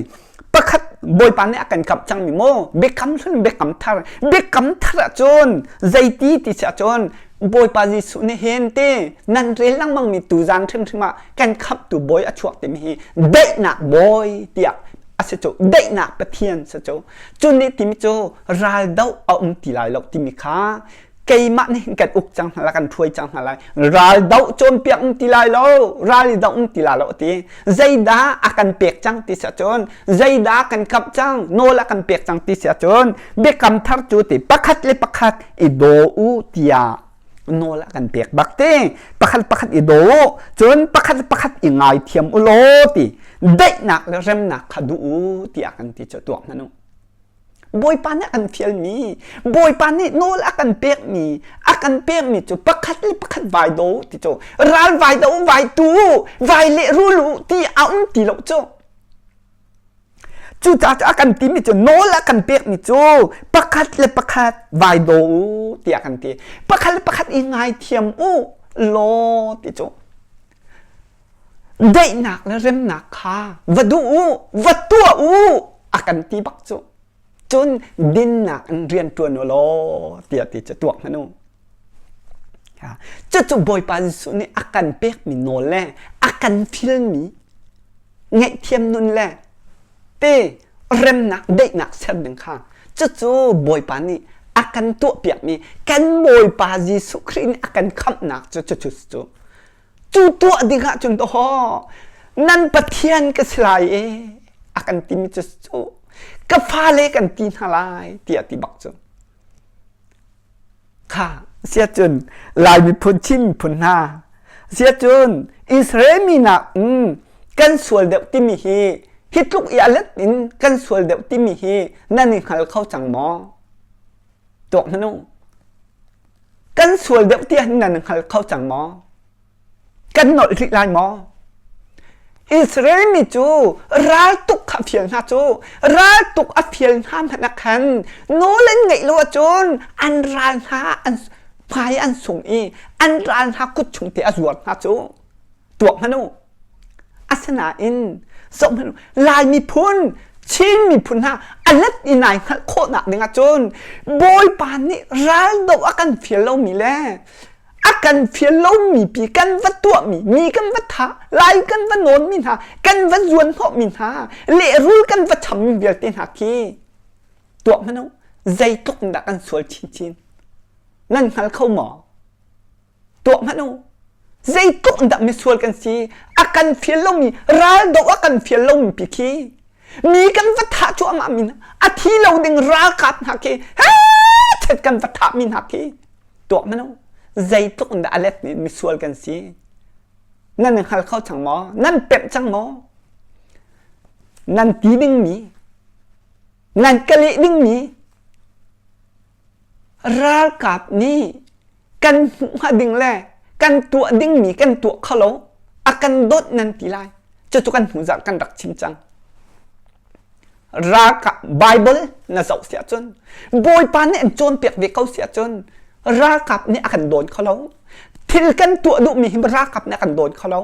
pakhat bawipa nih a kan kamh cangmi maw biakam hlun biakam thar biakam thar ahcun zeiti ti si ahcun Bawipa Jesuh nih hin ti nan rel lengmang mi tuzan hrimhrim ah kan khamhtu bawi a chuak timi hi daihnak bawi tiah a si cu daihnak Pathian si cu cu nih timi cu ral doh a um ti lai lo timi kha keimah nih hin kan uk cang hna lai kan hruai cang hna lai ral doh cawnpiak um ti lai lo ral i doh um ti lai lo ti zeidah a kan pek cang ti si ahcun zeidah kan kamh cang nawl a kan pek cang ti si ahcun biakam thar cu ti pakhat le pakhat i daw u tiah nawl a kan pek bak te pakhat pakhat i daw u cun pakhat pakhat i ngaithiam u law ti daihnak le remnak kha duh u tiah kan ti cu tuak hmanh u Bawipa nih a kan fialmi Bawipa nih nawl a kan pekmi a kan pekmi cu pakhat le pakhat vai daw ti cu ral vai do vai tu vai lehrul u ti a um ti lo cu Cucaah a kan timi cu nawl a kan pekmi cu pakhat le pakhat vai daw u tiah kan ti. Pakhat le pakhat i ngaithiam u law ti cu daihnak le remnak kha va duh u, va tuah u a kan ti bak cu. Cun dinnak in rian ṭuan u law tiah ti cu tuak hmanh u. Cucu Bawipa Jesuh nih a kan pekmi nawl le a kan filmi ngaihthiam nun le te remnak daihnak ser ding kha cucu Bawipa nih a kan tuahpiakmi kan Bawipa Jesuh Khrih nih a kan khamhnak cu cucu cu cu tuah ding ah cun haw nan Pathian ka si lai e a kan timi cu cu ka fale kan ti hna lai tiah ti bak cu Kha siacun Lai miphun Chin miphun hna siacun Israel mi nak in kan sual deuh timi hi hi tluk i a let in kan sual deuh timi hi nan i hngal kho cang maw? Tuak hmanh u. Kan sual deuh ti hin nan hngal kho cang maw? Kan nolh rih lai maw? Israel mi cu raltuk kha a fial hna cu raltuk a fial hna hmanh ah khan nawl an ngeih lo ahcun an ral hna an hmai an sung i an ral hna kut chung te a zuar hna cu tuak hmanh u. Asinain zoh hmanh u Lai miphun Chin miphun hna a let i nai hngalh khawhnak ding ahcun Bawipa nih raldoh a kan fial lomi le a kan fial lomi pi kan va tuahmi mi kan va thah lai kan va nawnmi hna kan va zuan hnawhmi hna lehrul kan va chammi vialte hna khi tuah hmanh u zeitluk in dah kan sual chinchin nan hngal kho maw tuah hmanh u zeitluk in dah misual kan si a kan fial lomi raldoh a kan fial lomi pi khi mi kan va thah cuahmah mi a thi lo ding ralkap hna khi he thet kan va thah mi hna khi tuak mano zeitluk in dah a let nih misual kan si nan hngal kho cang maw nan pemh cang maw nan ti dingmi nan ka leh dingmi ralkap nih kan hmuh hnga ding le kan tuah dingmi kan tuah kho lo a kan dawt nan ti lai cucu kan hnu zarh kan rak chim cang Ralkap Bible na zoh si ahcun Bawipa nih an cawnpiak ve ko si ahcun ralkap nih a kan dawn kho lo. Thil kan tuah duhmi hi ralkap nih a kan dawn kho lo.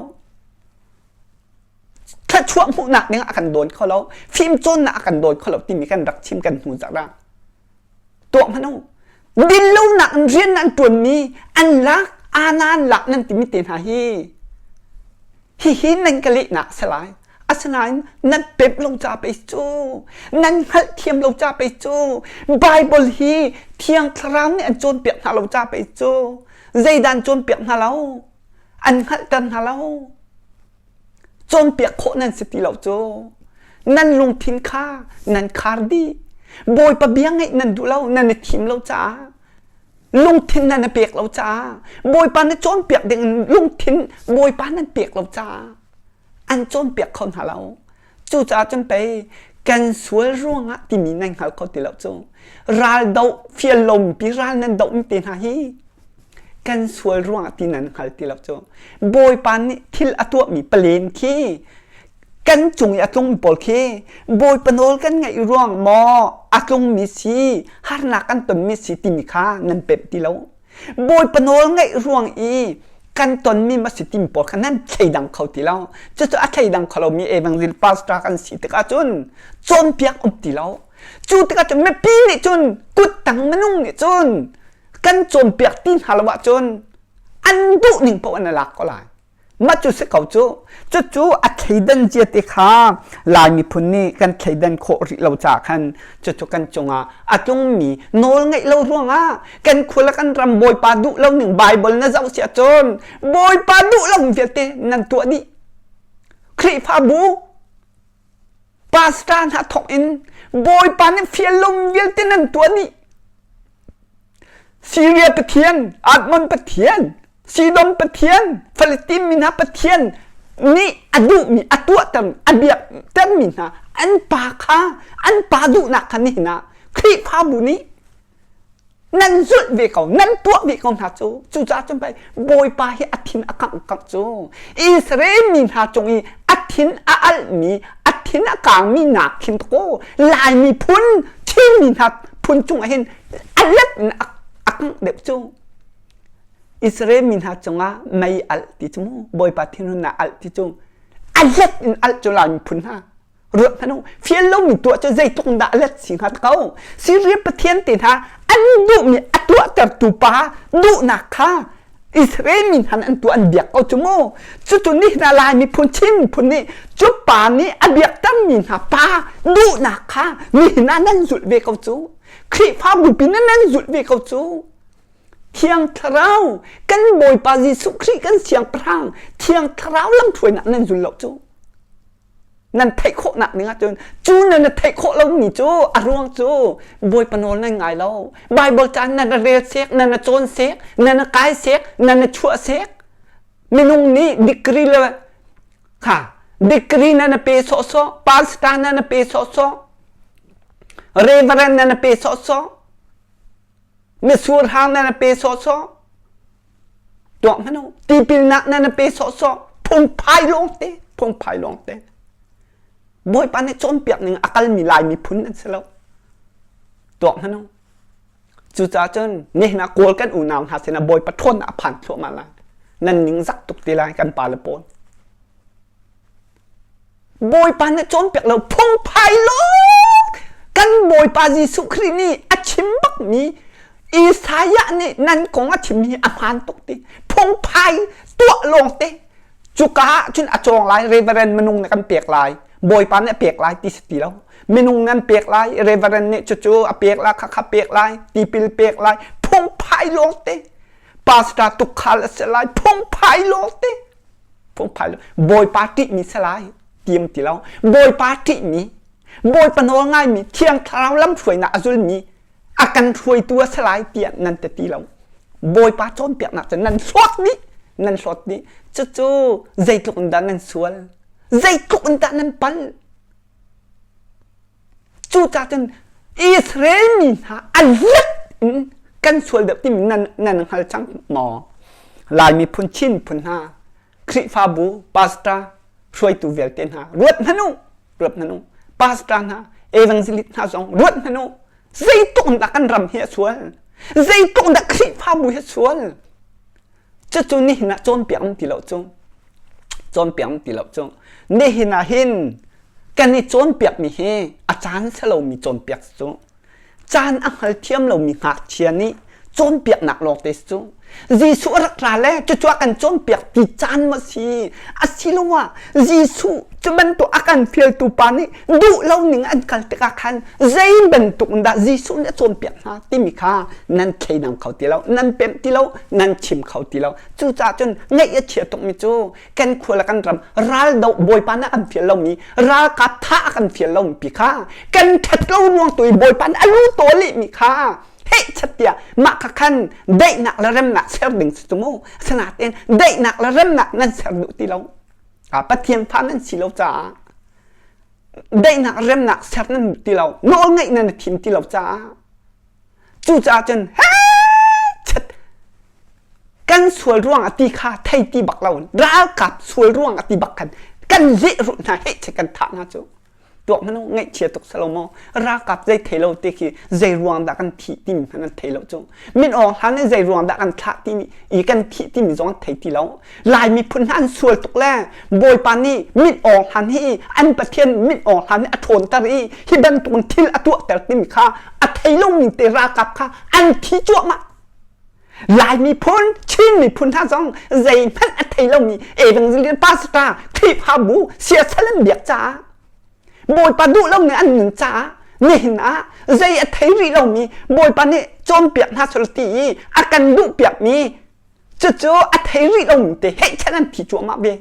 Thluachuah hmuhnak ding ah a kan dawn kho lo. Fimcawnnak a kan dawn kho lo timi kan rak chim kan hnu zarh ah. Tuah hmanh u. Dinlonak in rian an ṭuanmi an lak, ana an lak nan timi te hna hi hihi nan ka lehnak a si lai. Asinain nan pemh lo ca pei cu, nan hngalhthiam lo ca pei cu, Baibal hi Thiang Thlarau nih an cawnpiak hna lo ca pei cu, zeidah an cawnpiak hna lo? An hngalhter hna lo. Cawnpiak khawh nan si ti lo cu. Nan lungthin kha nan khar dih. Bawipa bia ngaih nan duh lo, nan i thim lo caah lungthin nan i pek lo caah Bawipa na cawnpiak ding in lungthin Bawipa nan pek lo caah an cawnpiak kho hna lo. Cucaah cun pei kan sual ruangah timi nan hngal kho ti lo cu. Ral doh fial lomi ral nan dohmi te hna hi kan sual ruangah ti nan hngal ti lo cu. Bawipa nih thil a tuahmi palen khi kan cung i a tlungmi pawl khi Bawipa nawl kan ngaih ruang maw a tlungmi si harnak kan tonmi si timi kha nan pemh ti lo. Bawipa nawl ngaih ruang i kan tonmi ma si timi pawl kha nan thleidang kho ti lo. Cucu a thleidang kho lomi evangel pastor kan si tikah cun cawnpiak um ti lo. Cu tikah cun mipi nih cun kuttang minung nih cun kan cawnpiak ti hna lo ahcun an duh ning paoh an i lak ko lai. Mah cu si ko cu. Cucu a thleidan cia te kha Lai miphun nih kan thleidan khawh rih lo caah khan cucu kan cungah a tlungmi nawl ngeih lo ruangah kan khua le kan ram Bawipa duh lo ning Bible na zoh si ahcun Bawipa duh lo vialte nan tuah dih. Khrihfabu pastor hna thawk in Bawipa nih fial lo vialte nan tuah dih. Syria Pathian, Admon Pathian, Sidon Pathian, Palestine mi hna Pathian nih a duhmi, a tuahter, a biaktermi hna an pa kha, an pa duhnak kha nihin ah Khrihfabu nih nan zulh ve ko, nan tuah ve ko hna cu. Cucaah cun pei Bawipa hi a thin a kangh kangh cu. Israel mi hna cung i a thin a alhmi, a thin a kangmi nak khin ko Lai miphun, Chin mi hna phun cungah hin a let in a kangh deuh cu. Israel mi hna cungah mei alh ti cu mu Bawipa thinhunnak alh ti cu a let in alh cu Lai miphun hna ruat hmanh u fial lomi tuah cu zeitluk in dah a let si hnga ko Syria pathian te hna an duhmi a tuahtertu pa duhnak kha Israel mi hna an tuah an biak ko cu mu cucu ni hna Lai miphun Chin miphun nih cu pa nih a biaktermi hna pa duhnak kha nihin ah nan zulh ve ko cu Khrihfabu pin nan zulh ve ko cu Thiang Thlarau kan Bawipa Jesuh Khrih kan Siangpahrang Thiang Thlarau lamhruainak nan zul lo cu nan theih khawhnak ding ahcun cu nan theih khawh lomi cu a ruang cu Bawipa nawl nan ngai lo Bible ca nan rel sek nan cawn sek nan kai sek nan chuah sek minung nih degree le kha degree nan pe sawhsawh pastor nan pe sawhsawh reverend nan pe sawhsawh Mitsur hang nan pe sawhsawh. Tuah hmanh u. Tipilnak nan pe sawhsawh. Phungphai lawngte. Phungphai lawng te. Bawipa nih cawnpiak ning a kalmi Lai miphun an si lo. Tuak hmanh u. Cucaah cun nihin ah Kawl kan unau hna sinah Bawipa ṭhawnnak a phan thluahmah lai. Nan ning zak tuk ti lai kan pale pawl. Bawipa nih cawnpiak lo phungphai lawng kan Bawipa Jesuh Khrih nih a chim bakmi Isaiah nih nan kong a chimmi hi a hmaan tuk ti. Phungphai tuah lawng te cuka ah cun a cawng lai reverend minung nih kan pek lai bawipa nih a pek lai ti si ti lo minung nan pek lai reverend nih cucu a pek lai khakha pek lai tipil pek lai phungphai lawng te pastor tukhal a si lai phungphai lawng te phungphai lawng bawipa ṭihmi si lai tiam ti lo bawipa ṭihmi bawipa nawl ngaimi thiang thlarau lamhruainak a zulmi a kan hruaitu a si lai tiah nan ti ti lo bawipa cawnpiaknak cu nan hlawt dih nan hlawt dih cucu zeitluk in dah nan sual zeitluk in dah nan pal cucaah cun Israel mi hna a let in kan sual deuh timi nan nan hngal cang maw Lai miphun Chin phun hna Khrihfabu pastor hruaitu vialte hna ruat hmanh u ruat hmanh u pastor hna evangelist hna zong ruat hmanh u zeitluk in dah kan ram hi a sual zeitluk in dah Khrihfabu hi a sual cucu nihin ah cawnpiak um ti lo cu cawnpiak um ti lo cu nihin ah hin kan i cawnpiakmi hi a caan si lomi cawnpiak cu Caan a hngalthiam lomi ngakchia nih cawnpiaknak lawngte si cu. Jesuh a rak ra le cucu a kan cawnpiak ti caan maw si? Asiloah Jesuh cu bantuk a kan fialtu pa nih duh lo ning an kal tikah khan zei bantuk in dah Jesuh nih a cawnpiak hna timi kha nan thleidang kho ti lo, nan pemh ti lo, nan chim kho ti lo. Cucaah cun ngaih a chia tukmi cu kan khua le kan ram raldoh bawipa nih a kan fial lomi ralkap tha a kan fial lomi pi kha kan ṭhat lo ruang tu i bawipa nih a lu taw lehmi kha heh chat tiah mah kha khan daihnak le remnak ser ding si cu mu asinain daihnak le remnak nan ser duh ti lo Pathian fa nan si lo caah daihnak remnak ser nan duh ti lo nawl ngeih nan thim ti lo caah Cucaah cun chat kan sual ruang a ti kha thei ti bak lo ralkap sual ruang a ti bak khan kan lehrulh hna heh che kan thah hna cu tuak hmanh ngaihchia tuk salo maw ralkap zei thei lo te khi zei ruang dah kan thih timi hmanh an thei lo cu min awng hlan nih zei ruang dah kan thlah timi i kan thih timi zong an thei ti lo Lai miphun hna an sual tuk le Bawipa nih mit awng hlan hi an Pathian mit awng hlan nih a ṭhawnter i hi bantuk thil a tuahter timi kha a thei lomi te ralkap kha an thi cuahmah. Lai miphun, Chin miphun hna zong zeihmanh a thei lomi evangelist pastor, Khrihfabu, siasal an biak caah Bawipa duh lo nih an nun caah nihin ah zei a thei rih lomi Bawipa nih cawnpiak hna sal ti i a kan duhpiakmi Cucu a thei rih lomi te heh an thi cuahmah ve.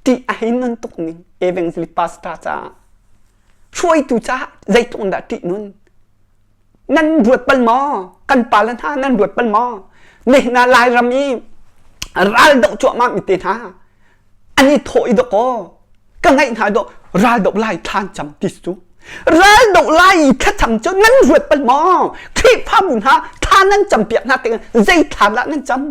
Ṭih a hei nun tuk ning evangelist pastor caah hruaitu caah zeitluk in dah ṭih nun nan ruat bal maw kan pa le hna nan ruat bal maw nihin ah Lairam i ral doh cuahmah mi te hna an i thawh i dawkaw ka ngaih hna dawh ral doh lai thlan cam ti cu ral doh lai i thlacam cu nan ruat bal maw Khrihfabu hna thla nan cam piak hna tik zei thla dah nan cam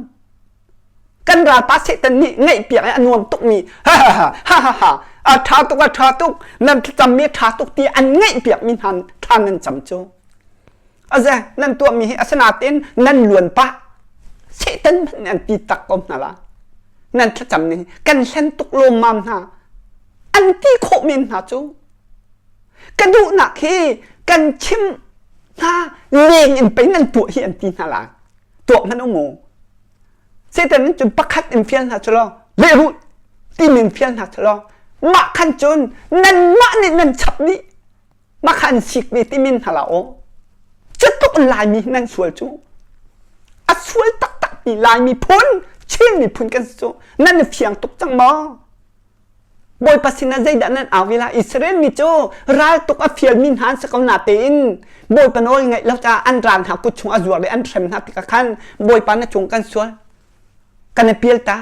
kan ralpa Satan nih ngaih piak i a nuam tuk mi ha ha ha ha ha ha a ṭha tuk a ṭha tuk nan thlacam mi a ṭha tuk ti an ngaih piak mi hna thla nan cam cu aze nan tuah mi hi asinain nan luan pah Satan hmanh an ti tak ko hna la nan thlacam ning kan hlen tuk lawmmam hna an ti khawh men hna cu ka duhnak hi kan chim hna leng in pei nan tuah hi an ti hna lai tuah hmanh um u Satan nih cun pakhat in fial hna cu law lehrulh timin fial hna cu law mah khan cun nanmah nih nan chap dih mah kha an sik ve timin hna la aw cutluk in Laimi nan sual cu a sual taktak mi Laimi phun Chin miphun kan si cu nan i fiang tuk cang maw Bawipa sinah zeidah nan au ve lai Israel mi cu raltuk a fialmi hna an si ko na tein Bawipa nawl ngaih lo caah an ral hna kut chung a zuar i an hrem hna tikah khan Bawipa na cung kan sual kan i pial ta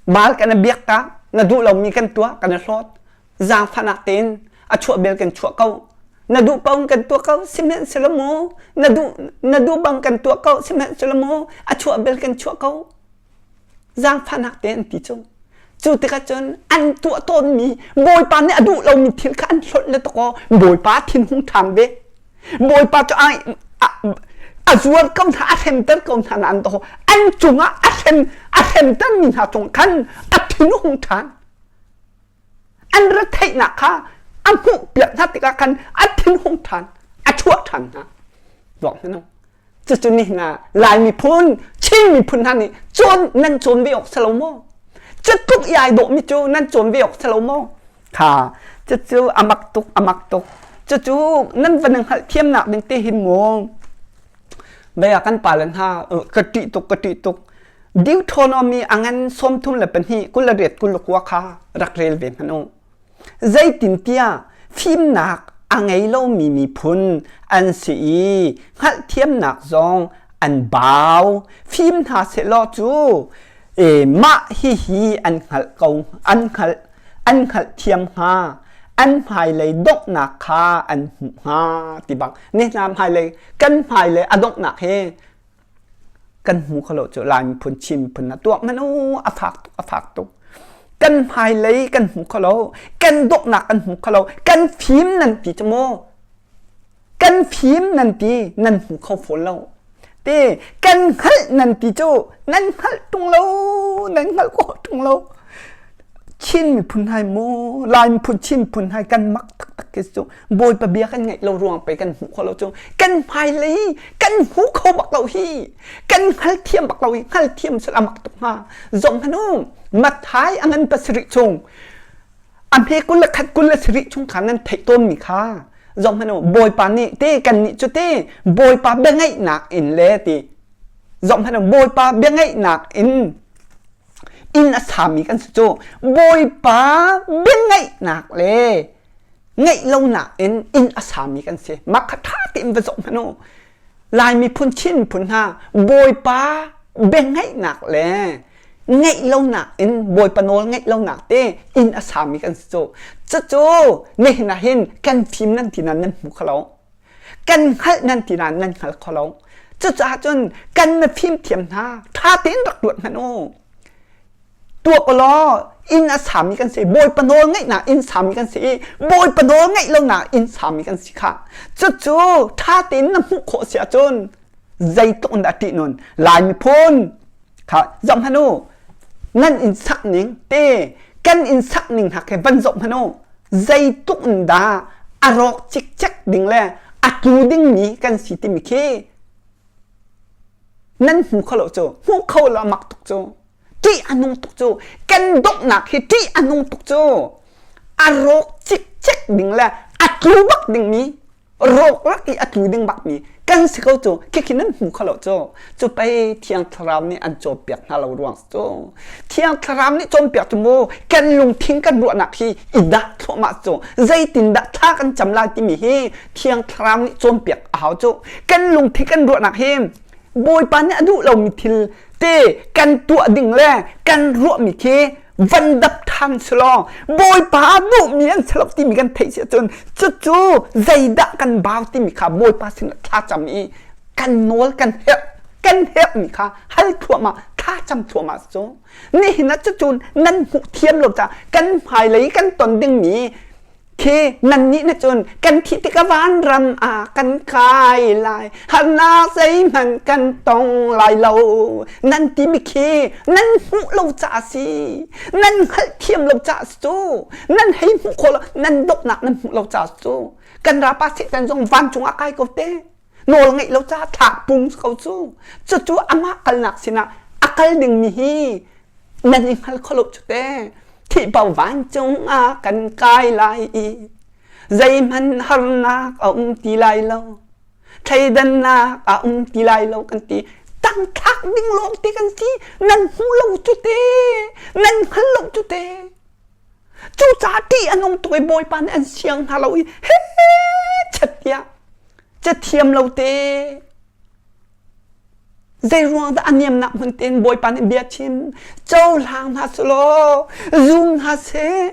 Baal kan i biak ta na duh lomi kan tuah kan i hlawt zaangfahnak tein a chuah bel kan chuah ko na duh paoh kan tuah ko sihmanhsehlaw mu na duh na duh bang kan tuah ko sihmanhsehlaw mu a chuah bel kan chuah ko zaangfahnak tein an ti cu. Cu tikah cun an tuah tawnmi Bawipa nih a duh lomi thil kha an hlonh le takaw Bawipa thinhung ṭhan ve. Bawipa cu a zuar ko hna, a hremter ko hna nain takaw an cungah a hrem a hremtermi hna cung khan a thinhung ṭhan. An retheihnak kha a hmuhpiak hna tikah khan a thinhung ṭhan, a chuah ṭhan hna. Ruak hmanh Cucu nihin ah Lai miphun, Chin miphun hna nih cawn nan cawn ve awk si lo maw? Cutluk i ai dawhmi cu nan cawn ve awk si lo maw? Kha cucu a mak tuk, a mak tuk. Cucu nan van hngalh thiamnak ding te hin mu. Bia kan pale hna ka ṭih tuk, ka ṭih tuk. Deuteronomy a ngan 32 28 29 kha rak rel ve hmanh u. Zeitintiah fimnak a ngei lomi miphun an si i hngalhthiamnak zong an bau. Fim hna sehlaw cu e, mah hihi an hngalh ko an hngalh an hngalhthiam hnga an hmailei donghnak kha an hmuh hnga ti bang ni hna hmailei kan hmailei a donghnak hi Kan hmu kho lo cu Lai miphun Chin miphun na tuak man u a fak tuk a fak tuk. Kan hmailei kan hmu kho lo kan dawtnak kan hmu kho lo kan fim nan ti cu mu kan fim nan ti nan hmu kho fawn lo te kan hngalh nan ti cu nan hngalh tung lo nan hngalh khawh tung lo Chin miphun hai mu Lai miphun Chin miphun hai kan mak taktak khi cu Bawipa bia kan ngaih lo ruang pei kan hmuh kho lo cu kan hmailei kan hmu kho bak lo hi kan hngalthiam bak lo hi hngalthiam sal amak tuk hnga zong hanu Matthai a ngan pasarih chung a hme 21 27 chung kha nan theih tawn mi kha zong hanu Bawipa nih te kan nih cu te Bawipa bia ngaihnak in le ti zong hanu Bawipa bia ngaihnak in inn a sami kan si cu Bawipa bia ngaihnak le ngeih lonak in inn a sami kan si. Mah kha ṭha tein va zoh hmanh u. Lai miphun Chin miphun hna Bawipa biangaihnak le ngeih lonak in Bawipa nawl ngeih lonak te inn a sami kan si cu. Cucu nihin ah hin kan fim nan ti nan nan hmu kho lo. Kan hngalh nan ti nan nan hngal kho lo. Cucaah cun kan na fimthiam hna ṭha tein rak ruat hmanh u. Tuak law inn a sami kan si bawipa nawl ngaihnak inn sami kan si i bawipa nawl ngaih lonak inn sami kan si kha cucu ṭha tein na hmuh khawh si ahcun zeitluk in dah ṭih nun Lai miphun kha zoh hmanh u nan inn sak ning te kan inn sak ning hna khi van zoh hmanh u zeitluk in dah a rawk cikcek ding le a tlu dingmi kan si timi khi nan hmu kho lo cu hmu kho lo a mak tuk cu ṭih a nung tuk cu kan donghnak hi ṭih a nung tuk cu a rawk cikcek ding le a tlu bak dingmi rawk rak i a tlu ding bakmi kan si ko cu khikhi nan hmu kho lo cu cu pei thiang thlarau nih an cawnpiak hna lo ruang cu thiang thlarau nih cawnpiak cu mu kan lungthin kan ruahnak hi i dah thluahmah cu zeitindah thla kan cam lai timi hi thiang thlarau nih cawnpiak a hau cu kan lungthin kan ruahnak hi Bawipa nih a duh lomi thil te kan tuah ding le kan ruahmi khi van dap ṭhan selaw Bawipa a duhmi an si lo timi kan theih si ahcun cucu zeidah kan bau timi kha Bawipa sinah thlacam i kan nawl kan herh kan herhmi kha hal thluahmah thlacam thluahmah cu nihin ah cucu nan hmuh thiam lo caah kan hmailei kan ton dingmi Khi nannih nih cun kan thih tikah vanram ah kan kai lai, harnak zeihmanh kan tong lai lo. Nan timi khi nan hmuh lo caah a si. Nan hngalhthiam lo caah a si cu. Nan hei hmuh khawh lo, nan dawtnak nan hmuh lo caah a si cu. Kan rapa Satan zong vancung ah kai ko te. Nawl ngeih lo caah thlak pung ko cu. Cucu amah kalnak sinah a kal dingmi hi nan i hngal kho lo cu te thihpo vancung ah kan kai lai i zeihmanh harnak a um ti lai lo thleidannak a um ti lai lo kan ti tangthlak ding lawng te kan si nan hmu lo cu te nan hngal lo cu te cucaah ṭih a nung tuk i bawipa nih an siang hna lo i he chet tiah cathiam lo te Zeiruang dah a niamnak hmun tein Bawipa nih bia chim cohlang hna seh law zum hna seh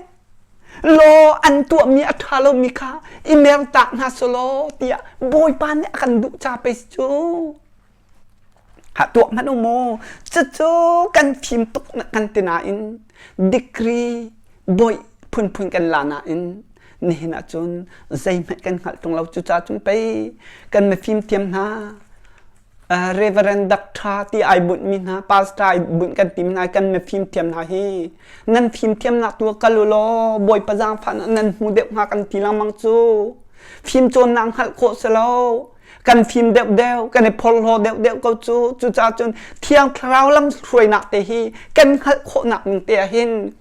law an tuahmi a ṭha lomi kha i mertak hna seh law tiah Bawipa nih a kan duh ca pei cu. Ha tuah hmanh u mu cucu kan fim tuk na kan ti nain. Degree bawi phunphun kan la nain nihin ahcun zeihmanh kan hngalh ṭung lo. Cucaah cun pei kan mifim thiam hna Reverend Doctor ti ai bunhmi hna, pastor ai bunh kan timi hna, kan mifim thiam hna hi nan fimthiamnak tu kal u law Bawipa zaangfahnak nan hmu deuh hnga kan ti lengmang cu. Fimcawnnak hngalh khawh si lo. Kan fim deuhdeuh, kan i phorhlaw deuhdeuh ko cu. Cucaah cun Thiang Thlarau lam hruainak te hi kan hngalh khawhnak ning te ah hin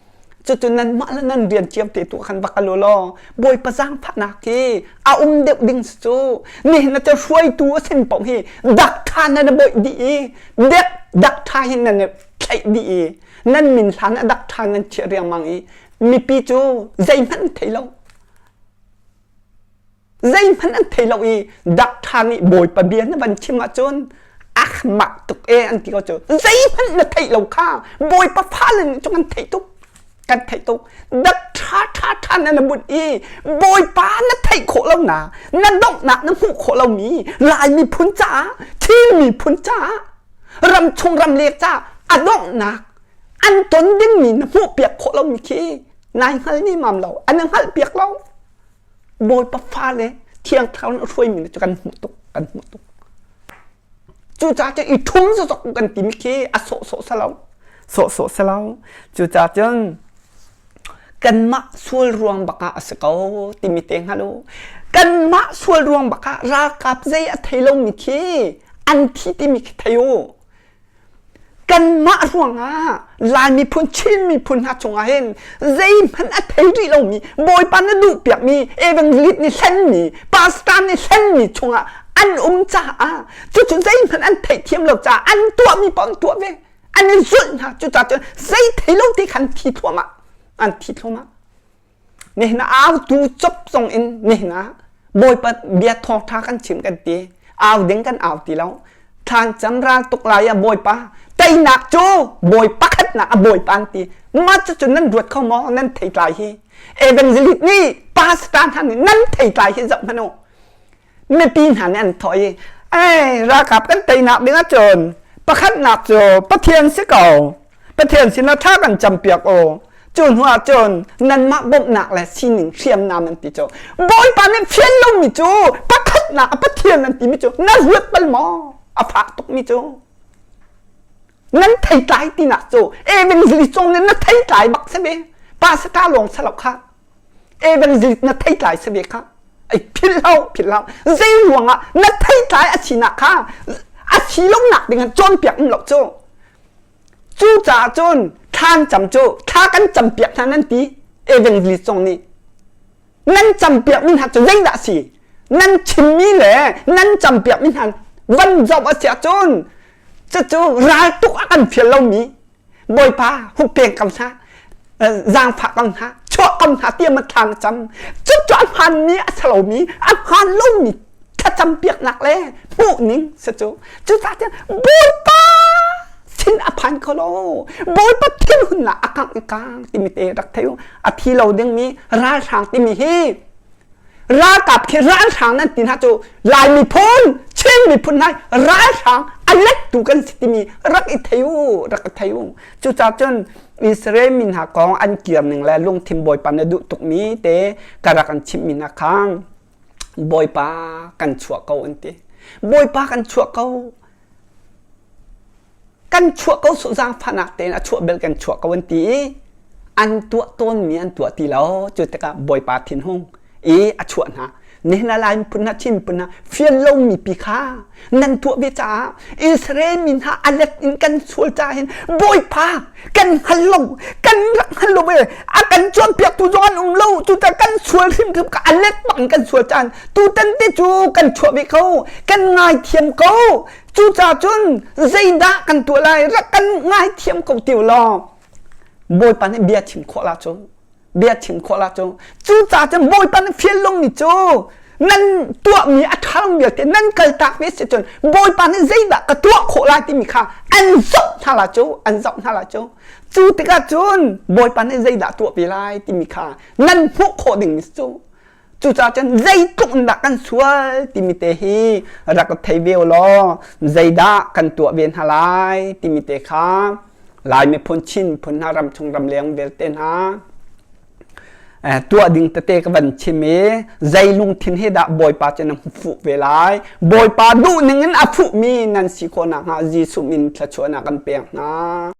cucu nanmah le nan rian cio te tu khan va kal u law Bawipa zaangfahnak hi a um deuh ding si cu. Nihin ah cu hruaitu a sin paoh hi dak ṭha nan i bawih dih i dek dak ṭha hin nan i thlaih dih i nan min hlan ah dak ṭha nan chiah riangmang i mipi cu zeihmanh an thei lo. Zeihmanh an thei lo i dak ṭha nih Bawipa bia na van chim ahcun ah mak tuk e an ti ko cu. Zeihmanh na theih lo kha Bawipa fale nih cun kan theih tuk. Kan theih tuk. Dak ṭha ṭha ṭha na na bunh i Bawipa na theih khawh lo na na donghnak na hmuh khawh lomi Lai miphun caah Chin miphun caah ramchung ramlek caah a donghnak an ton dingmi na hmuhpiak khawh lomi khi nai hngal ni mam lo an hngalh piak lo. Bawipa fale Thiang Thlarau nih a hruaimi cu kan hmuh tuk kan hmuh tuk. Cucaah cun i ṭhum zawzok kan timi khi a sawhsawh si lo. Sawhsawh si lo. Cucaah cun kanmah sual ruang bak ah a si ko timi te hngal u. Kanmah sual ruang bak ah ralkap zei a thei lomi khi an thi timi khi thei u. Kanmah ruangah Lai miphun, Chin miphun hna cungah hin zeihmanh a thei rih lomi, Bawipa na duhpiakmi, evangelist nih hlenmi, pastor nih hlenmi chungah an um caah cucu zeihmanh an theihthiam lo caah an tuahmi paoh an tuah ve. An i zulh hna. Cucaah cun zei thei lo te khan thi thluahmah. An thi thluahmah. Nihin ah autu cop zong in nihin ah Bawipa bia thawngṭha kan chim kan ti. Au ding kan au ti lo. Thlan cam ral tuk lai ah Bawipa teinak cu Bawi pakhatnak a Bawipa an ti. Mah cucu nan ruat kho maw? Nan theitlai hi. Evangelist nih pastor hna nih nan theitlai hi zoh hmanh u. Mipi hna nih an thawh i, "Ei, ralkap kan teinak ding ahcun pakhatnak cu Pathian si ko. Pathian sinah ṭha kan campiak u. Cu hnu ahcun nanmah bawmhnak le sining hriamnam an ti cu. Bawipa nih fian lomi cu pakhatnak a Pathian an timi cu na ruat bal maw? A fak tukmi cu. Nan theitlai tinak cu evangelist zong nih na theitlai bak si ve. Pastor lawng si lo kha. Evangelist na theitlai si ve kha. Ai philh lo, philh lo. Zei ruangah na theitlai a sinak kha a si lonak ding ah cawnpiak um lo cu. Cucaah cun thlan cam cu thla kan campiak hna nan ti evangelist zong nih nan campiakmi hna cu zeidah a si nan chimmi le nan campiakmi hna van zoh a si ahcun cucu raltuk a kan fial lomi Bawipa huppeng ko hna zaangfah ko hna chuah ko hna tiah ma thla na cam cucu a hmaanmi a si lomi a hmaan lomi thlacampiaknak le hmuhning si cu cucaah cun Bawipa sin a phan kho lo Bawipa thinhunnak a kangh i kang timi te rak thei u a thi lo dingmi ralhrang timi hi ralkap khi ralhrang nan ti hna cu Lai miphun Chin miphun hna ralhrang a lettu kan si timi rak i thei u rak i thei u cucaah cun Israel mi hna kong an kir ning le lungthin Bawipa na duh tukmi te ka rak an chimhmi hna kha Bawipa kan chuah ko an ti. Bawipa kan chuah ko. Kan chuah ko su zaangfahnak tein a chuah bel kan chuah ko an ti i an tuah tawnmi an tuah ti lo. Cu tikah Bawipa thinhung i a chuah hna. Nihin ah Lai miphun hna Chin miphun hna fian lomi pi kha nan tuah ve caah Israel mi hna a let in kan sual caah hin Bawipa kan hngal lo kan rak hngal lo ve a kan cawnpiaktu zong an um lo cucaah kan sual hrimhrim ka a let bang kan sual caan tutan te cu kan chuah ve ko kan ngaithiam ko cucaah cun zeidah kan tuah lai rak kan ngaithiam ko ti law Bawipa nih bia chim khawh la cu bia chim khawh la cu cucaah cun Bawipa nih fial lungmi cu nan tuahmi a ṭha vialte nan kaltak ve si cun Bawipa nih zeidah ka tuah khawh lai timi kha an zoh hna la cu an zoh hna la cu cu tikah cun Bawipa nih zeidah tuah ve lai timi kha nan hmuh khawh dingmi cu cucaah cun zeitluk in dah kan sual timi te hi rak thei ve law zeidah kan tuah ve hna lai timi te kha. Lai miphun Chin miphun hna ramchung ramleng vialte hna tuah ding tete ka van chim i zei lungthin he dah Bawipa cu na fuh ve lai Bawipa duh ning in a fuhmi nan si khawh nakhnga Jesuh min thluachuahnak kan pek hna.